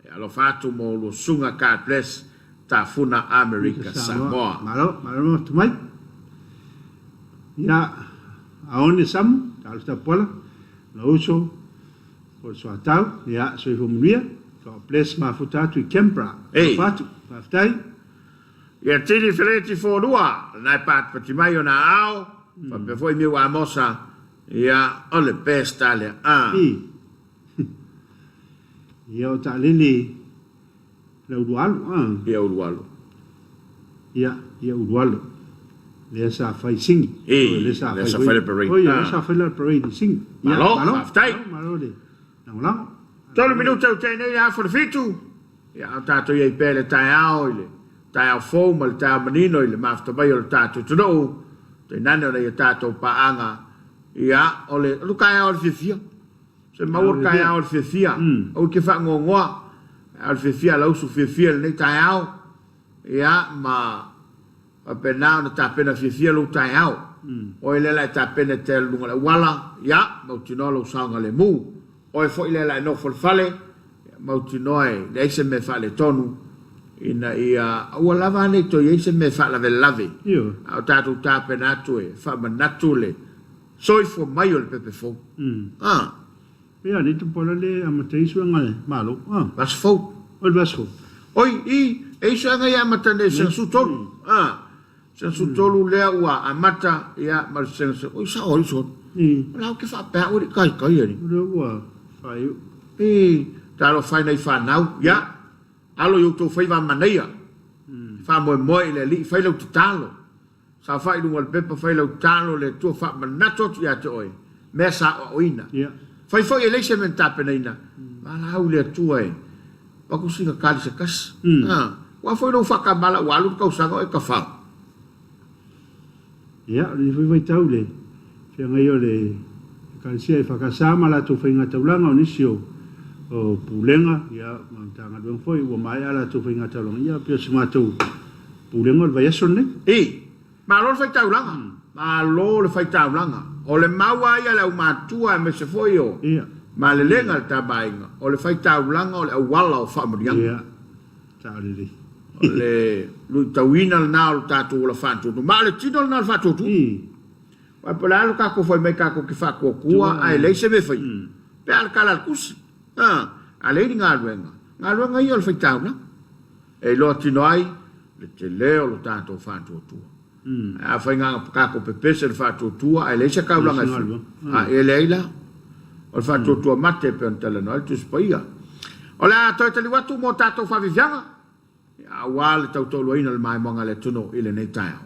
E alofa atu mo lua susuga God bless Tafuna Amerika Samoa. Malo, malo le mafuta mai. Ia, Aone Samu, talofa tapuala, lou uso, o le soatau, ia, soifua manuia. God bless mafuta atu i Canberra. Ei. Alofa atu, faafetai. Ia tini feleti fonua, lena e patipati mai ona aao, faapea foi Miu Amosa, ia, o le best a lea. Ah. I. Ia o taalele le ulualu a. Ia ulualu. Ia, ia ulualu. Lea sa fai singi. I, lea sa lea sa fai le parade. Oi, lea sa fai le parade i singi. Ia, Malo, malo, faafetai. malo, malo le lagolago. 3 minute ua tea nei le 6:30. Ia, a o tatou i ai pea i le taeao, i le taeao fou ma le taeao manino i le mafuta mai o le tatou atunuu, tainane ona ia tatou paaga. Ia, o le o le taeao o le fiafia. Se maua le taeao o le fiafia. Aua e te faanoanoa. A o le fiafia a lau uso fiafia i lenei taeao. Ia, ma faapena ona tapena fiafia lou taeao. Oe lea la e tapena e te alu i luga o le auala, ia, mautinoa lou saogalemu. Oe foi lea la e nofo i le fale, ia, mautinoa e leai se mea e faaletonu, ina ia aua lava ne i toe i ai se mea e faalavelave, a o tatou tapena atu e faamanatu le soifua mai o le pepe fou. A. Ia, nei tupu le amata ai suega le Malo. A. Vaiaso fou. O le vaiaso fou. Oi, i, e i suega ia amata nei sega 13. A. Sega 13 lea ua amata, ia, ma le sega, oi, sao ai sona. I. O la ou te faapea au e le i taitai alii. O lea ua faaiu. I, talofa ai nai fanau, ia, alo i outou faiva manaia. Faamoemoe i le Alii, fai lau tatalo. Saofai i luga o le pepa, fai lau tatalo, le Atua faamanatu atu ia te oe, mea sa aoaoina. Fai foi e leai se mea na tapenaina, valaau i le Atua e avatu sina tali se tasi. Aua foi lou faatamala ua alu le tausaga o e tafao. Ia, o lenei foi vaitau i le feagai o le Ekalesia EFKS ma latou faigataulaga, o nisi o Pulega ia ma Matagaluega foi ua maea a latou faigataulaga, ia pei o si matou Pulega o le vaiaso lenei. I. Malo le faitaulaga. Malo le faitaulaga. O le mau lava ia a le aumatua aemaise foi o Malelega le Tamaaiga, o le faitaulaga o le auala o faamanuiaga. Ia, sao lelei. O le luitauina lena o le tatou ola faatuatua. Ma o le tino lena o le faatuatua. Aua po o le a lo tatou fai mai tatou te faatuatua ae leai se mea e faia. Pe a le tala a le tusi, a leai ni galuega, galuega ia o le faitaulaga. E iloa tino ai le tele o lo tatou faatuatua. Ae afai na ona tatou pepese i le faatuatua ae leai se taulaga e fai, a e leai la. O le faatuatua mate e pei ona talanoa ai le Tusi Paia. O le a toe taliu atu mo tatou faaviaviaga aua le tautoaluaina o le maimoaga a le atunuu i lenei taeao.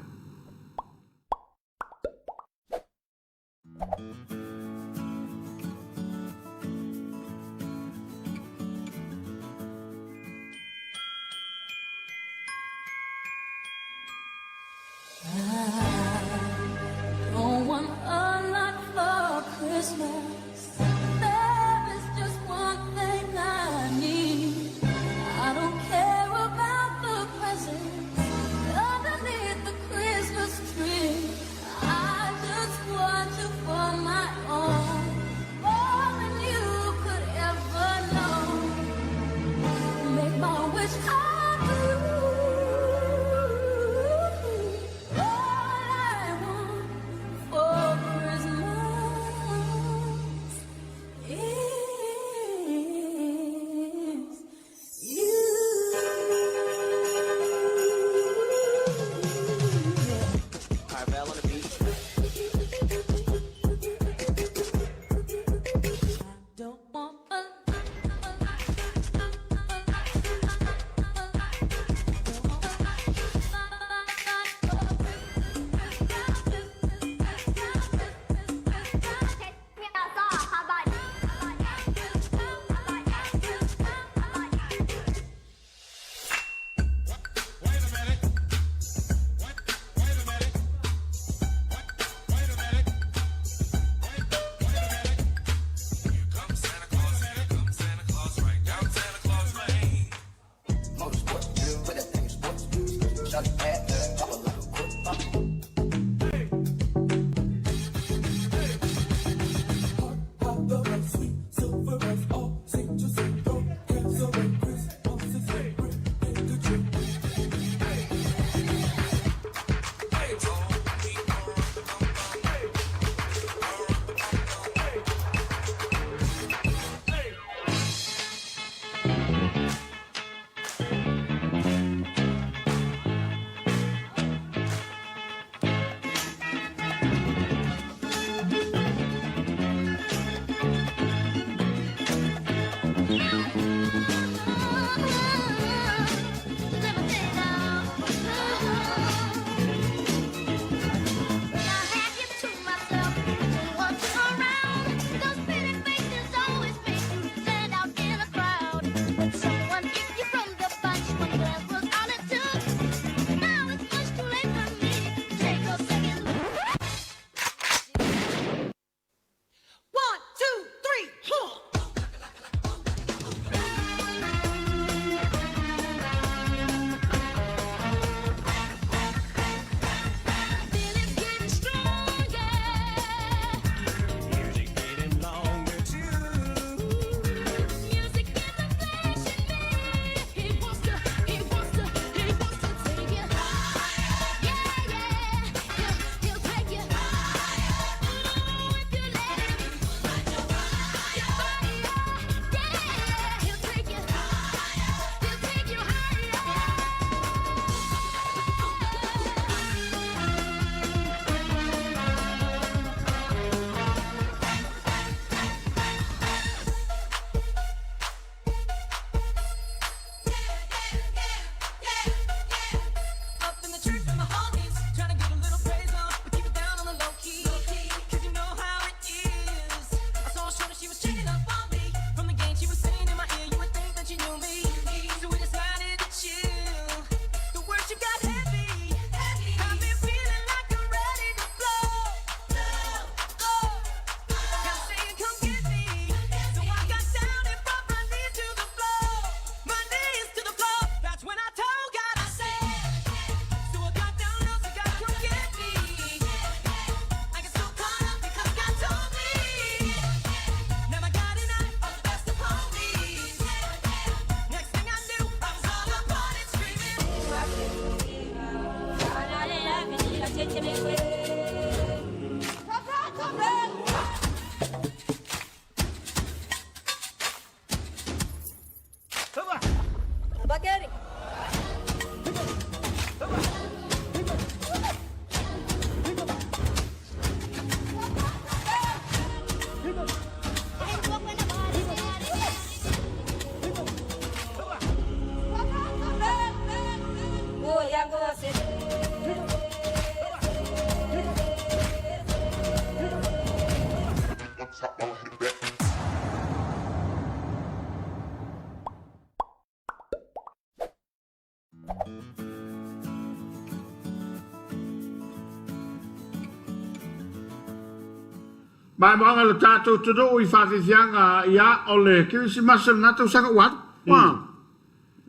Maimoaga lo tatou atunuu i faafiafiaga ia o le Kerisimasi o lena tausaga ua alu. Ua.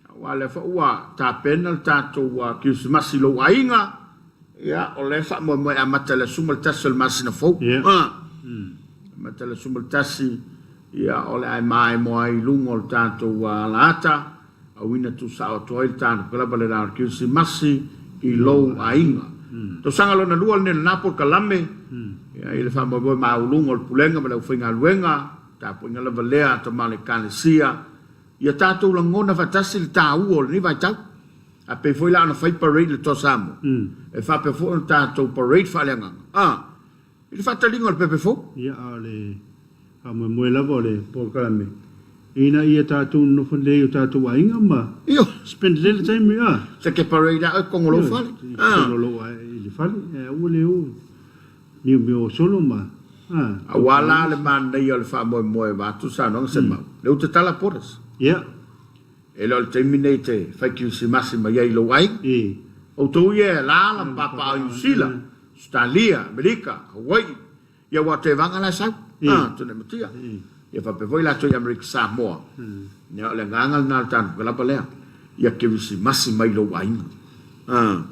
Aua lea foi ua tapena le tatou Kerisimasi i lou aiga, ia o lea e faamoemoe e amata i le aso 11 o le masina fou. Amata i le aso 11, ia o le a e maimoa ai i luga o le tatou alaata, auina tuusao atu ai le tatou lava le la o le Kerisimasi i lou aiga. Tausaga lona lua lenei o lena polokalame, ia i le faamoemoe maualuga o le Pulega ma le aufaigaluega, tapuaiga lava lea a Tama o le Ekalesia, Ia tatou lagona faatasi le taua o lenei vaitau. A pei foi la ona fai parade i le Toa Samoa, e faapea foi ona tatou parade faaleagaga a i le faataliga o le pepe fou. Ia, a o le faamoemoe lava o le polokalame ina ia tatou nonofo lelei i o tatou aiga ma Ioe. spend lelei le taimi a. Se ke parade a oe kogo lou fale. Ioe, totonu o lou i le fale, ae aua le o miomio solo ma a. Aua la le manaia o le faamoemoe vaeatu saunoaga Semau. Lea ua tatala borders. Ia. E le o le taimi nei e te fai kirisimasi mai ai i lou aiga. Outou ia e alaala ma papaaao i Niu Sila, Ausetalia, Amerika, Hawaii, ia aua o Tevaga la e sau, a, Tune Matia. Ia faapea foi latou i Amerika Samoa. Ia o le agaga lena o le tatou kalaba lea, ia kirisimasi mai i lou aiga. A,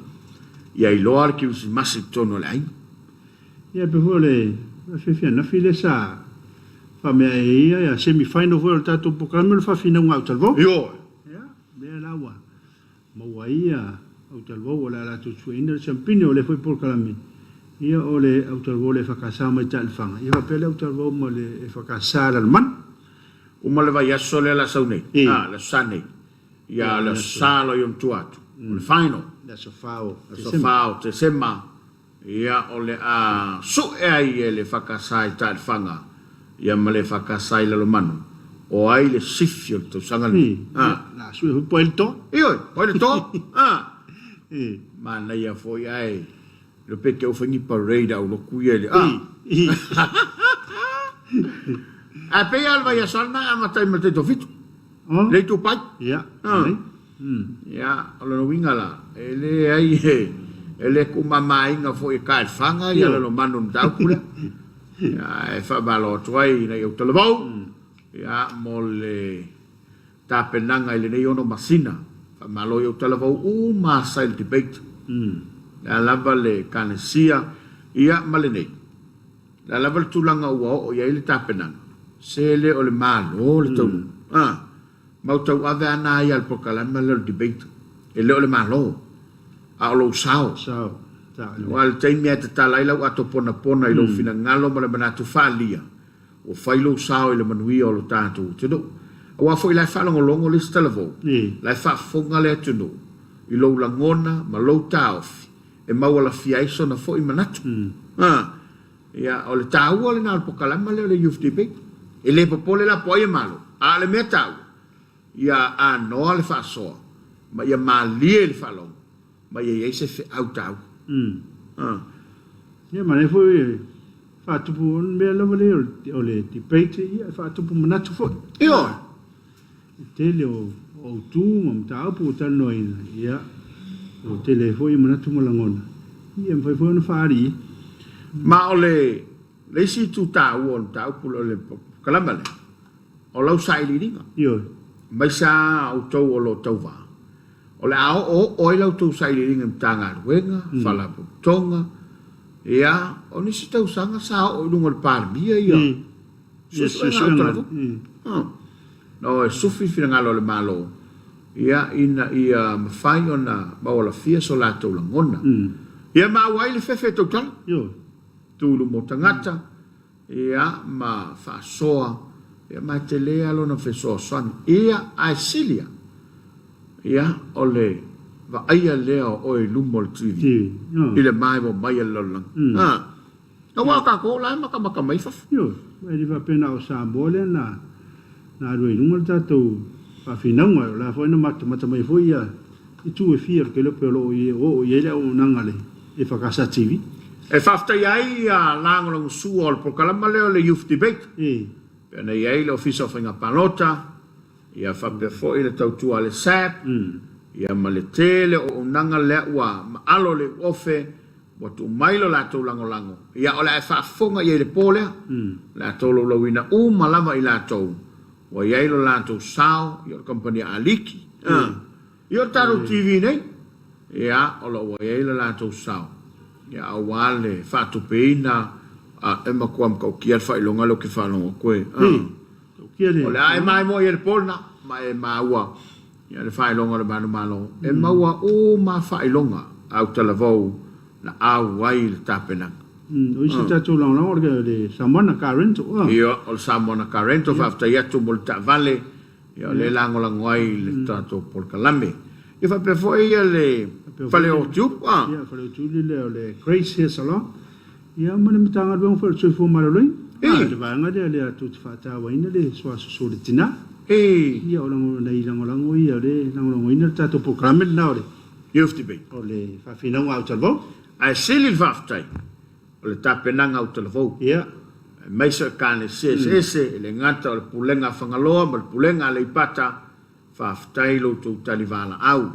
ia iloa le kirisimasi i totonu o le aiga. Ia pei foi o le afiafi ananafi lea sa faamea ai ia semi final foi o le tatou polokalame o le faafinauga a Autalavou. Ioe. Ia, lea la ua maua ai ia Autalavou o le a latou sueina le siampine o lea foi polokalame. Ia o le Autalavou o le EFKS mai Taelefaga, ia faapea le Autalavou ma le EFKS Lalomanu. Uma le vaiaso lea la sau nei, a, le aso Sa nei. Ia, le aso Sa loa i ona tua atu, o le final. Le aso 4 o Tesema. Aso 4 o Tesema. Ia, o le a sue ai e le EFKS i Taelefaga, ia ma le EFKS i Lalomanu, o ai le sifi o le tausaga lenei? A. O le a sue foi po o ai le toa. Ioe, o ai le toa? A. Manaia foi ae le pe te au fai ni parade a aulotu ia i le a. Ae pei lava o le vaiaso lena e amata ai ma le taitoafitu. Le itupai. Ia. Ia, o lona uiga la, e leai e, e le tuumamaina foi e Taelefaga ia Lalomanu i le mataupu lea. Ia, e faamalo atu ai ina ia ou talavou, ia, mo le tapenaga i lenei ono masina. Faamalo i ou talavou uma sa i le debate. Le a lava le Ekalesia, ia, ma lenei. Le a lava le tulaga ua oo i ai le tapenaga, se le o le Malo le taunuuga. A. Ma ou tauave a na ia le polokalame lea o le debate. E le o le Malo, a o lou sao. Sao. Aua o le taimi lava e tatala ai lau ato ponapona i lou finagalo ma le manatu faaalia, ua fai lou sao i le manuia o lo tatou atunuu. Aua foi la e faalogologo le isi talavou, la e faafofoga le atunuu i lou lagona ma lou taofi e maualafia ai sona foi manatu. A, ia, o le taua lena o le polokalame lea o le Youth Debate. E le popole la po o ai e malo, a o le mea taua, ia anoa le faasoa ma ia malie le faalogo ma ia i ai se feau taua. A. Ia, manaia foi faatupu, o le mea lava lea o le debate, ia, e faatupu manatu foi. Ioe. Le tele o autu ma mataupu ua talanoaina, ia, ua tele ai foi manatu ma lagona, ia, e mafai foi ona faaali i. Ma o le le isi itu taua o le mataupu lea o le polokalame lea, o lau sailiiliga. Ioe. Aemaise lava outou o lo o tauva, o le a oooo ai la outou sailiiliga i Matagaluega, Faalapotopotoga, ia, o nisi tausaga sa oo i luga o le Palemia ia suesuega a outou. No, e sufi le finagalo o le Malo, ia, ina ia mafai ona maualafia so latou lagona. Ia ma auai le fefe e tautala, tu i luma o tagata, ia, ma faasoa, ia, ma e tele lava lona fesoasoani. Ia, ae sili lava, ia, o le vaaia lea o oe i luma o le TV, i le maemo mai a le lalolagi. Aua o tatou la e matamata mai fafo. Ioe, e le faapea na o Samoa lea na alu ai i luga le tatou faafinauga, o la foi na matamata mai foi ia itu e fia o le kelope o lo o oo i ai le auaunaga a le EFKS TV. E faafetaia ai ia lagolagosua o le polokalama lea o le Youth Debate, pei ona i ai le Ofisa o Faiga Palota, ia faapea foi le tautua a le SABC, ia ma le tele o auaunaga lea ua maalo le uofe. Ua tuu mai lo latou lagolago, ia o le a e faafofoga i ai i le po lea. O le a tolaulauina uma lava i latou ua i ai lo latou sao, ia o le kamupani a Aliki, ia o le tatou TV nei, ia o lo o ua i ai lo latou sao, ia aua le faatupeina, a e matua matautia le faailoga lea ou te faalogo atu e. O le a e maimoa i ai i le po lena, ma e maua Ia le faailoga o le manumalo, e maua uma faailoga a Utalavou na au ai i le tapenaga. O isi tatou lagolago o le Samoana Car Rental. Ia, o le Samoana Car Rental, faafetai atu mo le taavale, ia o lea e lagolago ai i le tatou polokalame. Ia faapea foi ia le Fale o Tiulu. Ia, Fale o Tiulu lea o le Grace Hair Salon, ia ma le Matagaluega foi o le Soifua Maloloina, le vaega lea lea tou te faatauaina le suasoso o le tina. Ia o nai lagolago ia o lea e lagolagoina le tatou polokalame lena o le Youth Debate. O le faafinauga a Utalavou. Ae sili le faafetai o le tapenaga a Utalavou. Ia. Aemaise o Ekalesia eseese, e le gata o le Pulega a Fagaloa ma le Pulega a Aleipata, faafetai i lo outou tali valaau.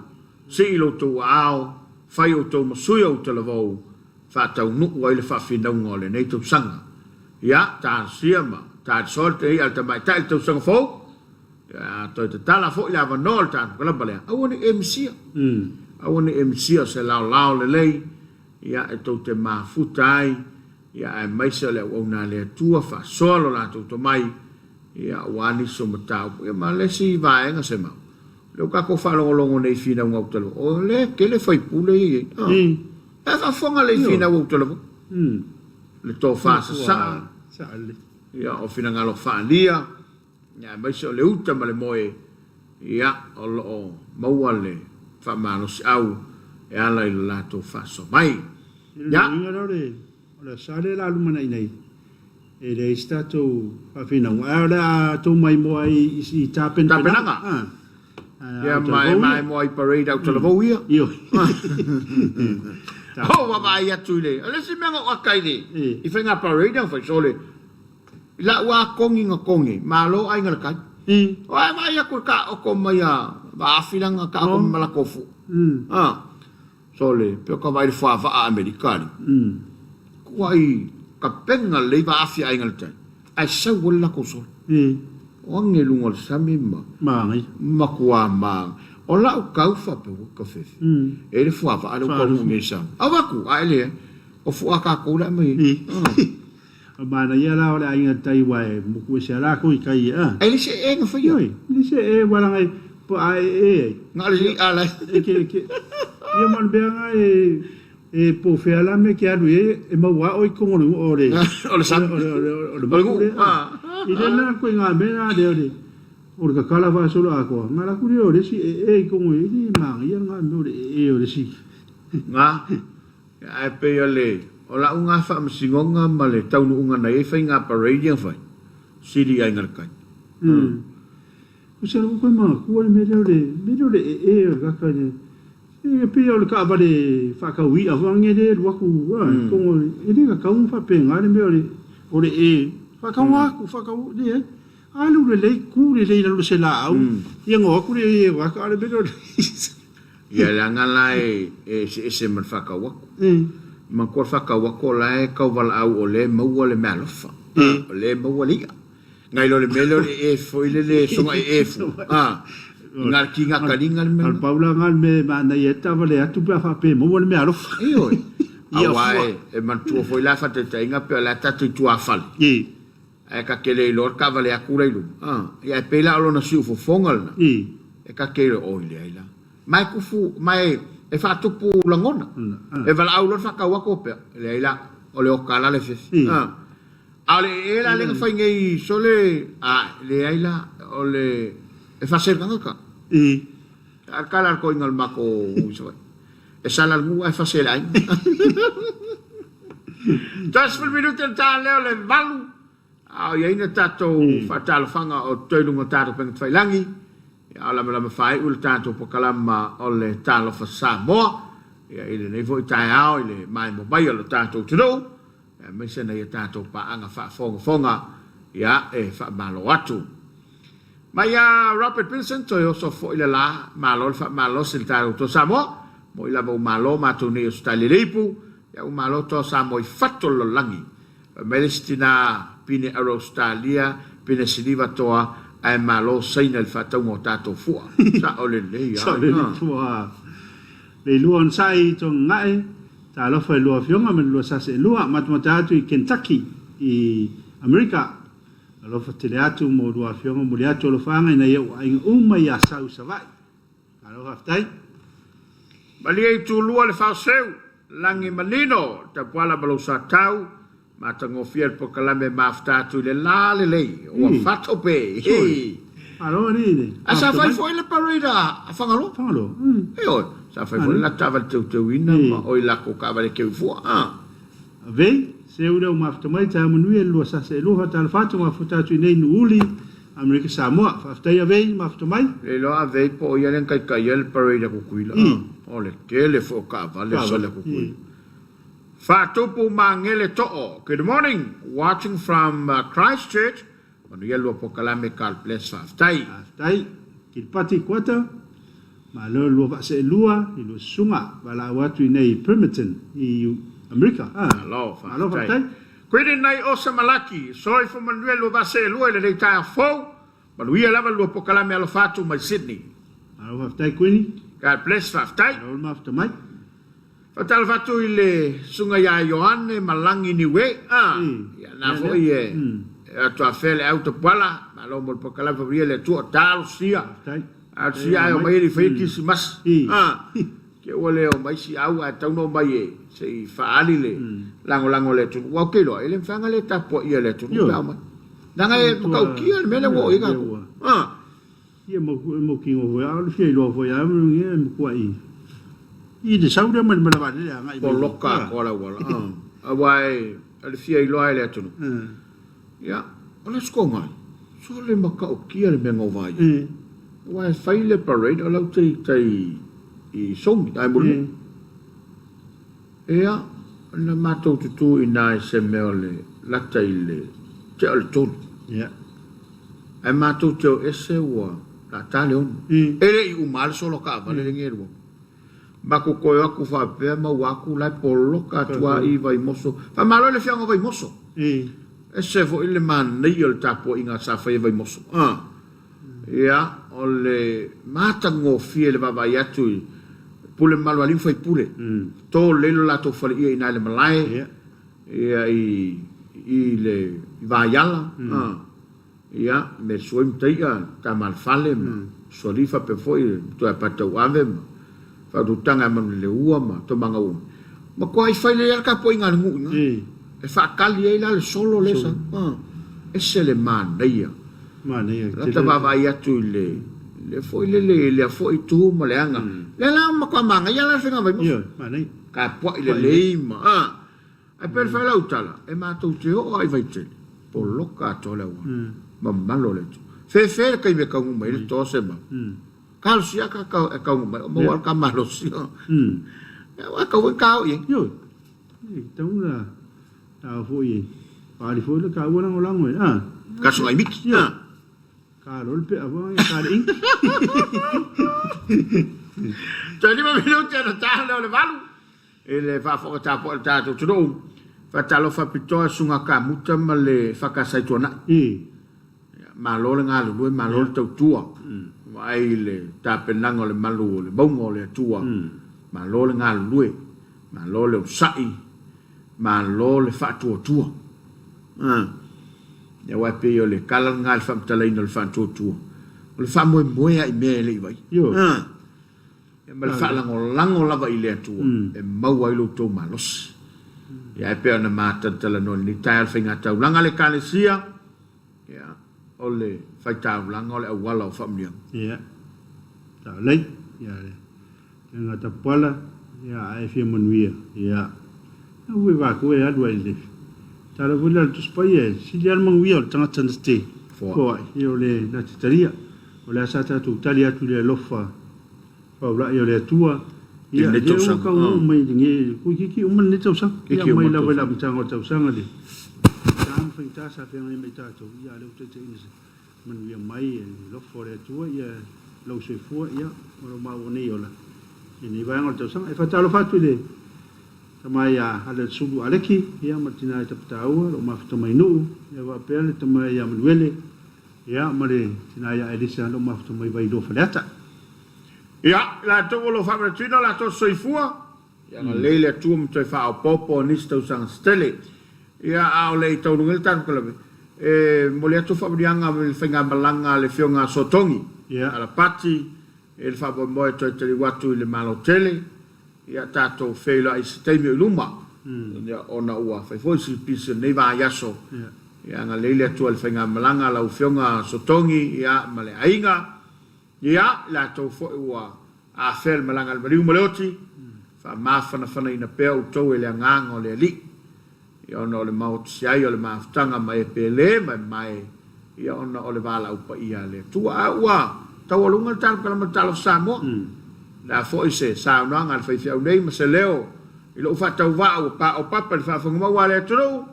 Sii lo outou aao, fai outou ma sui o Utalavou, faataunuu ai le faafinauga o lenei tausaga. Ia, talosia ma talisoa le tei a le tamaitai i le tausaga fou, ia, toe tatala foi le avanoa o le tatou kalaba lea, aua ne i e misia. Aua ne i e misia o se laolao lelei, ia, e tou te mafuta ai, ia, aemaise o le auauna a le Atua, faasoa lo latou tomai, ia, aua nisi o mataupu. Ia, ma le isi vaega se mau, lea ua tatou faalogologo nei i finauga o Utalavou, o lea e tele faipule ia i ai. E faafofoga le finau o Utalavou. Le tofa sasaa, ia, o finagalo faaalia, ia, aemaise o le uta ma le moe, ia, o lo o maua le faamalosiau e ala i lo latou faasoa mai. Ia. O le o le aso lea o le a lumanai nei, e leai se tatou faafinauga, ae o le a tou maimoa ai i tapenapenaga. Ia, ma e maimoa i parade a Utalavou ia. Ioe. Oh, vaavaai atu i le, o le isi mea na ou ata i le, i faiga parade na fai, sole, i lau lava kogi na kogi, malo aiga i le tai. O ae vaai atu i le taoto mai a Vaafi lana taoto mai ma latou fua. Sole, pe o ka vaai i le fuavaa Amerika alii. Kuai tapena lelei vaafi aiga i le tai, ae sau ai le latou sole. O age i luga o le sami ma matua ma. O lau tau faapea, what the fefe. E i ai le fuavaa lea ua taunuu nei i Samoa. Avatu, ae leai. O fua tatou le aumai ai. O manaia la o le aiga tai wa e moku ese a lakou i kai a. E le se e na faia. Oi, le se e wa langa e po a e e ai. Na o le i'a la e. Ke ke ia ma le mea nga e e po fea la me ke alu e e maua o i kongo le o le o le sami o le o le o le moku le. I le la koe nga mea na le o le o le kakala faasolo akoa nga la ku le o le si e e i kongo e le manaia nga mea o le e e o le si. Nga. Ae pei o le, o lau nga faamasinoga ma le taunuuga na i ai faiga parade ia na fai, sili i aiga le kai. Ko se alofa koe makua le mea lea o le mea lea o le ee o le kaka le e pei o le taavale faatau i'a foi age lea e alu atu a togo e le tatau ona faapena le mea o le o le ee faatau atu faatau leai alu lelei tu lelei i lalo o se laau ia ona o atu lea i ai a o le mea lea o le Ia leaga la e eseese ma le faatau atu. Manatua le faatau atu o la e tau valaau o lea e maua le meaalofa, o lea e maua le i'a. Nai lo le mea lea o le ee foi lele soga ee fu, a, na o le tigataliga le mea lena. O le pau la lena o le mea e manaia ai le taavale atu pe a faapea e maua le meaalofa. Ioe. Aua e manatua foi la faataitaiga pei o la e tatou i tuafale. Ae ta te le iloa le taavale atu la i luga. Ia ae pei la o lona siufofoga lena. E ta te iloa, oi leai la. Ma e tufu, ma e, e faatupu lagona. E valaau loa le faatau atu o pea, leai la, o le oka la le fefe. A o le ee la lea na fai nei sole, a, leai la, o le, e faaselegaga ta. A o le tala a le toeaina o le matou i Savaii, e sala le nuu ae fase e le aiga. 30 minute le ta lea o le 8, a o i ai na tatou faatalofaga o totoe i luga o tatou upega tafailagi, a o lamalama faaiu le tatou pokalama o le Talofa Samoa, ia i lenei foi taeao i le maimoa mai o le tatou atunuu, aemaise nai a tatou paaga faafogafoga, ia e faamalo atu. Mai ia Robert Wilson, toe oso foi le la, malo le faamalosi i le tatou Samoa, moi lava ua malo matou nei Ausetalia i le ipu, Ia ua malo toa Samoa i fatu o le lalolagi. Fai mai le isi tina pine Ausetalia, pine siliva toa ae malo Saina i le faatauga o tatou fua. Sao lelei Sao lelei a. Toa. Le lua onosai i Togagae, talofa i lua afioga ma le lua sasi e lua, matamata atu i Kentucky i Amerika. Alofa tele atu mo lua afioga muli atu alofaaga ina ia ua aiga uma i Asau i Savaii. Malo faafetai. Malie i tulua le faoseu, lagi manino, tapuala ma lou satau, matagofie le polokalame mafuta atu i le la lelei, ua fatope. Sure. Malo alii le. Ae sa fai foi le parade a Fagaloa. Fagaloa. Ioe, sa fai foi le latou taavale teuteuina ma oi lakou taavale teu fua. Ave, seu lea ua mafuta mai, taeao manuia le lua sasa e lua, faatalofa atu, mafuta atu i inei Nuuuli, Amerika Samoa. Faafetai Ave, mafuta mai. Le iloa Ave po o ia lea na taitaia le parade a Tutuila. O le tele foi o taavale a sole a Tutuila. Faatupu Magele Too, Good morning, watching from Christchurch, manuia lua polokalame, God bless, faafetai. Faafetai. Kiripati Kuata, Malo lua vaa seelua i lua susuga valaau atu i nei i Bremerton i Amerika. Malo Malo faafetai. faafetai. Kuini nai Osa Malaki, soifua manuia lua vaa seelua i lenei taeao fou, manuia lava lua polokalame alofa atu mai Sydney. Malo faafetai Kuini. God bless, faafetai. Malo le mafuta mai. Faatalofa atu i le susuga ia Ioane Malangi Niue, a, ia na foi e atu afea le au tapuala, malo mo le polokalame faamanuia le Atua, talosia, talosia ae omai e le i faia kirisimasi, a, te ua le omai si au ae tatau ona omai e se i faaali le lagolago a le atunuu, aua ou te iloa e le mafai ona le tapuaia e le atunuu pe a omai, leaga e matautia le mea lea ua oo i ai tatou, a. Ia mau kino foi a o le fia iloa foi a e matuai i le sau lea mai le malae vaalele agai mai. Poloka atoa le auala aua e o le fia iloa e le atunuu. Ia o le aso toga sole matautia le mea na ova ai. Aua e fai le parade o lau te i tai i Sogi ae mulimuli. Ia na matou tutu i na i se mea o le lata i le tea o le 3. Ia. Ae matou te o ese ua lata le 6. E le i uma lava le solo taavale lenei e lua. Matou toe o atu faapea maua atu la e poloka atu lava i Vaimoso. Faamalo i le afioaga o Vaimoso. Ese foi le manaia o le tapuaiga sa fai e Vaimoso. Ia, o le matagofie le vaavaai atu i pule mamalu a alii ma faipule. To lelei lo latou faleia i ina i le malae, ia i i le i Vaiala, ia me Suai ma Tai'a, tama a le fale ma Sualii faapea foi le matua ia Patauave ma Faautautaga ia Manuleleua ma Tomagaua. Matuai fai lelei lava le tapuaiga a le nuu i ina. E faatali ai la le solo lea sa, ese le manaia. Manaia tele. Lata vaavaai atu i le le foi lele i lea foi itu ma le aga. Lea la matua manaia la le faiga Vaimoso. Ioe, manaia. Tapuai lelei ma a. Ae pei ona fai lau tala, e matou te oo lava i Vaitele, poloka atoa le auala. Mamalo le atunuu. Fefe le taimi e taunuu mai ai le toa se mau. Talosia ka e taunuu mai, o maua lava le ta malosi. Aua e tau foi ona ta oo i ai. Ioe, e tatau ona ta foi e faaali foi le taua lagolago e a. Kaso ngai miki. Ioe. Ka loa le pea foi ka le inki. Toe 5 minute ona ta lea o le 8 i le faafofoga tapuai o le tatou atunuu. Faatalofa pitoa Susuga Kamuta ma le Fakasa i Tuanai. Malo le galulue, malo le tautua. Vaai i le tapenaga o le malu o le mauga o le Atua. Malo le galulue, malo le onosai, malo le faatuatua. Ia aua e pei o le tala lena i le faamatalaina o le faatuatua, o le faamoemoe lava i mea e le i vaai. Ia ma le faalagolago lava i le Atua e maua ai lo outou malosi. Ia ae pei ona matalatalanoa i lenei taeao le faigataulaga a le Ekalesia, ia, o le faitaulaga o le auala o faamanuiaga. Ia, taulai, ia le tega tapuala, ia ae fia manuia, ia. Ia ue vaku e alu ai le tala foi lea a le Tusi Paia, e sili lava le manuia o le tagata na te foai i o le na te talia. O le a sa tatou tali atu i le alofa faulai o le Atua, I ia, lenei lea ua tausaga. taunuu mai lenei, toeitiiti uma lenei tausaga. Kiki Ia, uma mai le lava i le tausaga. amataga o le tausaga le sa ma faigata sa feagai ma i tatou, ia, a o lea ua taitaiina se manuia mai e le alofa o le Atua, ia, lou soifua, ia, ma lou maua nei ola i lenei vaega o le tausaga. E faatalofa atu i le. tama ia Alelsulu Aleki, ia ma le tina ia Tapataua, lo mafuta mai Nuu, ia faapea le tama ia Manuele, ia ma le tina ia Elisa, lo mafuta mai Vailoa Faleata. Ia, i latou o lo o faamanatuina o latou soifua, ia agalelei le Atua ma toe faaopoopo nisi tausaga se tele. Ia, a o le i taunuuina le tatou kalame, e momoli atu faamanuiaga i le faigamalaga a le Afioga a Sotogi, Alapati, i le faamoemoe e toe taliu atu i le Malo tele, ia tatou feiloai i se taimi o i luma, ia, ona ua fai foi si pisi o lenei vaiaso. Ia agalelei le Atua i le faigamalaga a lau Afioga Sotogi, ia, ma le aiga. Ia, i latou foi ua afea le malaga a le maliu ma le oti, faamafanafanaina pea outou e le agaga o le Alii, ia ona o le maotisi ai o le mafutaga ma e pele ma e mae, ia ona o le valaau paia a le Atua. A ua taualuga le talokalama Talofa Samoa, o le a foi se saunoaga a le faifeau nei ma se leo i lou faatauvaa ua paopapa i le faafofoga a le atunuu,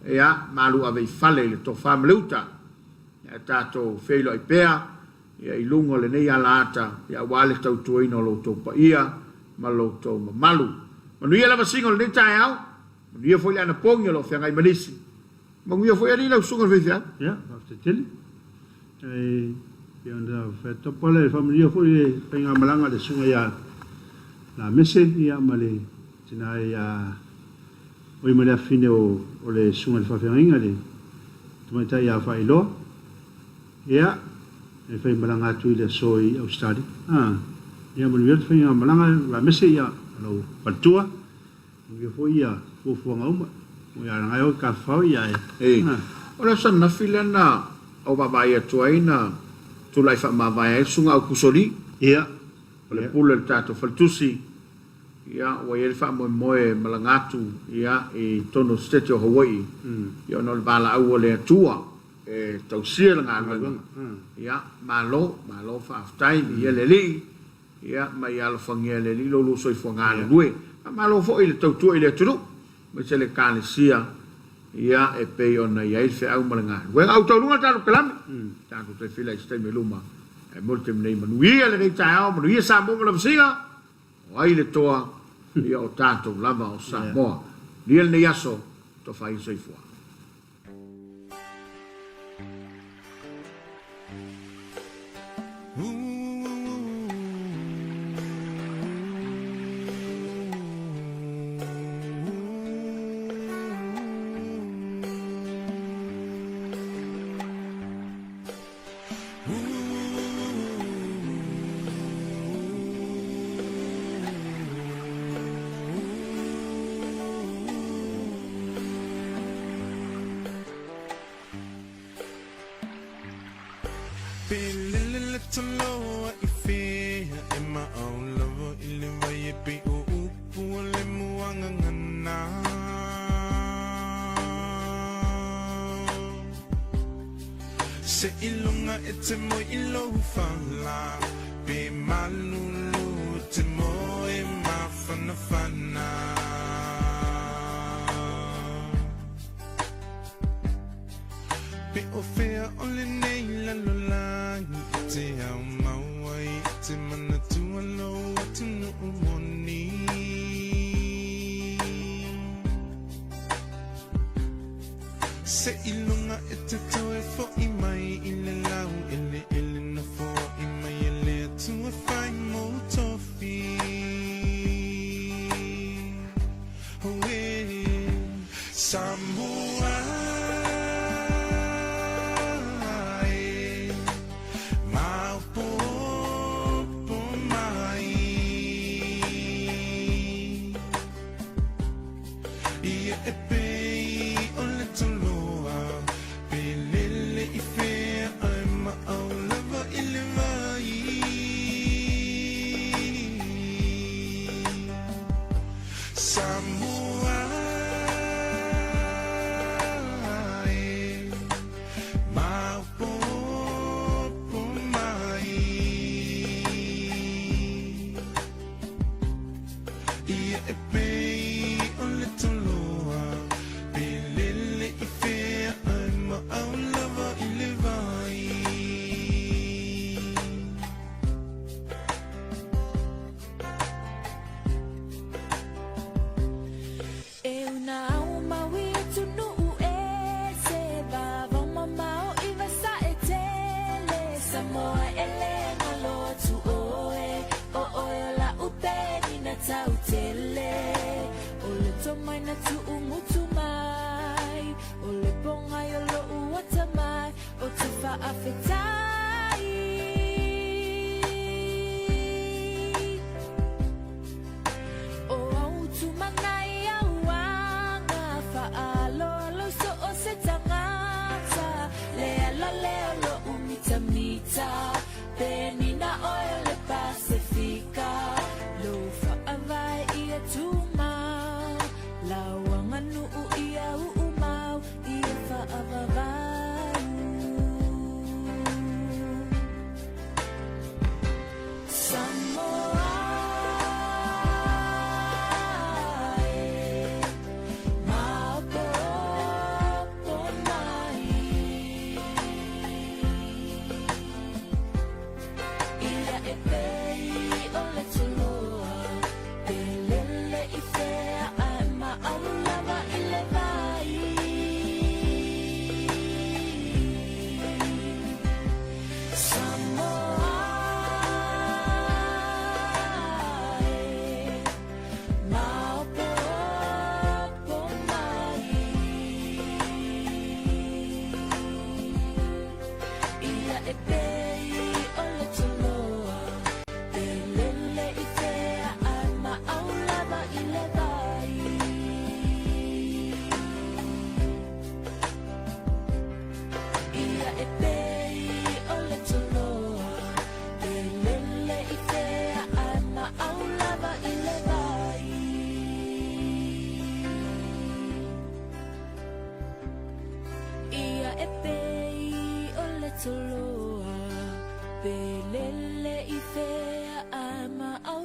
ia, malu ave i fale i le tofa ma le uta. Ae tatou feiloai pea ia i luga o lenei alaata ia aua le tautuaina o lo outou paia ma lo outou mamalu. Manuia le vasiga o lenei taeao, manuia foi le anapogi o lo o feagai ma nisi. Manuia foi alii lau susuga i le faifeau. Ia, faafetai tele. E pei ona fai atu Tapa, e faamanuia foi le faigamalaga a le susuga ia Lamese ia ma le tina ia Oi ma le afafine o le susuga i le faafeagaiga le tamaitai ia Faailoa. Ia, e faimalaga atu i le aso i Ausetalia. A, ia manuia le faigamalaga Lamese ia lau faletua. Manuia foi ia fuafuaga uma. Ia langa e o i Tafafao ia e. Ei, o le aso ananafi lea na ou vaavaai atu ai na tulai faamavae ai le susuga Aukusoli. Ia. O le pule o le tatou faletusi. Ia, ua i ai le faamoemoe e malaga atu, ia, i totonu o le Setete o Hawaii, ia, ona o le valaau a le Atua e tausia le galuega. Ia, malo, malo faafetai, viia le Alii, ia, ma ia alofagia e le Alii lo oulua soifua galulue. Faamalo foi i le tautua i le atunuu, aemaise le Ekalesia, ia, e pei ona i ai le feau ma le galuega. A ua taunuuga le tatou kalame, tatou toe feiloai i se taimi i luma, ae mo le taimi nei, manuia lenei taeao, manuia Samoa ma lona vasega. O ai le toa? Ia o tatou lava o Samoa. Manuia lenei aso, tofa ia soifua. Se i luga e te moe i lou fala Pe malulu e te moe mafanafana Pe o fea o lenei lalolagi E te ao mau ai e te manatua lou atunuu moni Se i luga e te toe foʻi mai i le lau ʻeleʻele na foai mai e le Atua fai mou tofi. Oh, eh, Samoa e, maopoopo mai. Ia e pei o le toloa, pe lele i fea ai Samoa e le galo atu oe, o oe o la'u penina tautele. O le tomai na tu'ugutu mai, o le pogai o lo'u atamai, o te fa'afetai. O au tumanai auaga fa'aaloalo i so o se tagata. Le ala lea o lo'u mitamita, penina oe o le Pasefika. Lou fa'avae ia tumau, lau aganu'u ia u'umau, ia fa'avavau. Samoa e, maopoopo mai. Ia e pei o le toloa, pe lele i fea ae maau lava i le vai. Samoa e, maopoopo mai. Ia e pei o le toloa, pe lele i fea ae maau lava i le vai. Ia e pei o le toloa, pe lele i fea ae maau lava i le vai. Ia e pei o le toloa, pe lele i fea ae maau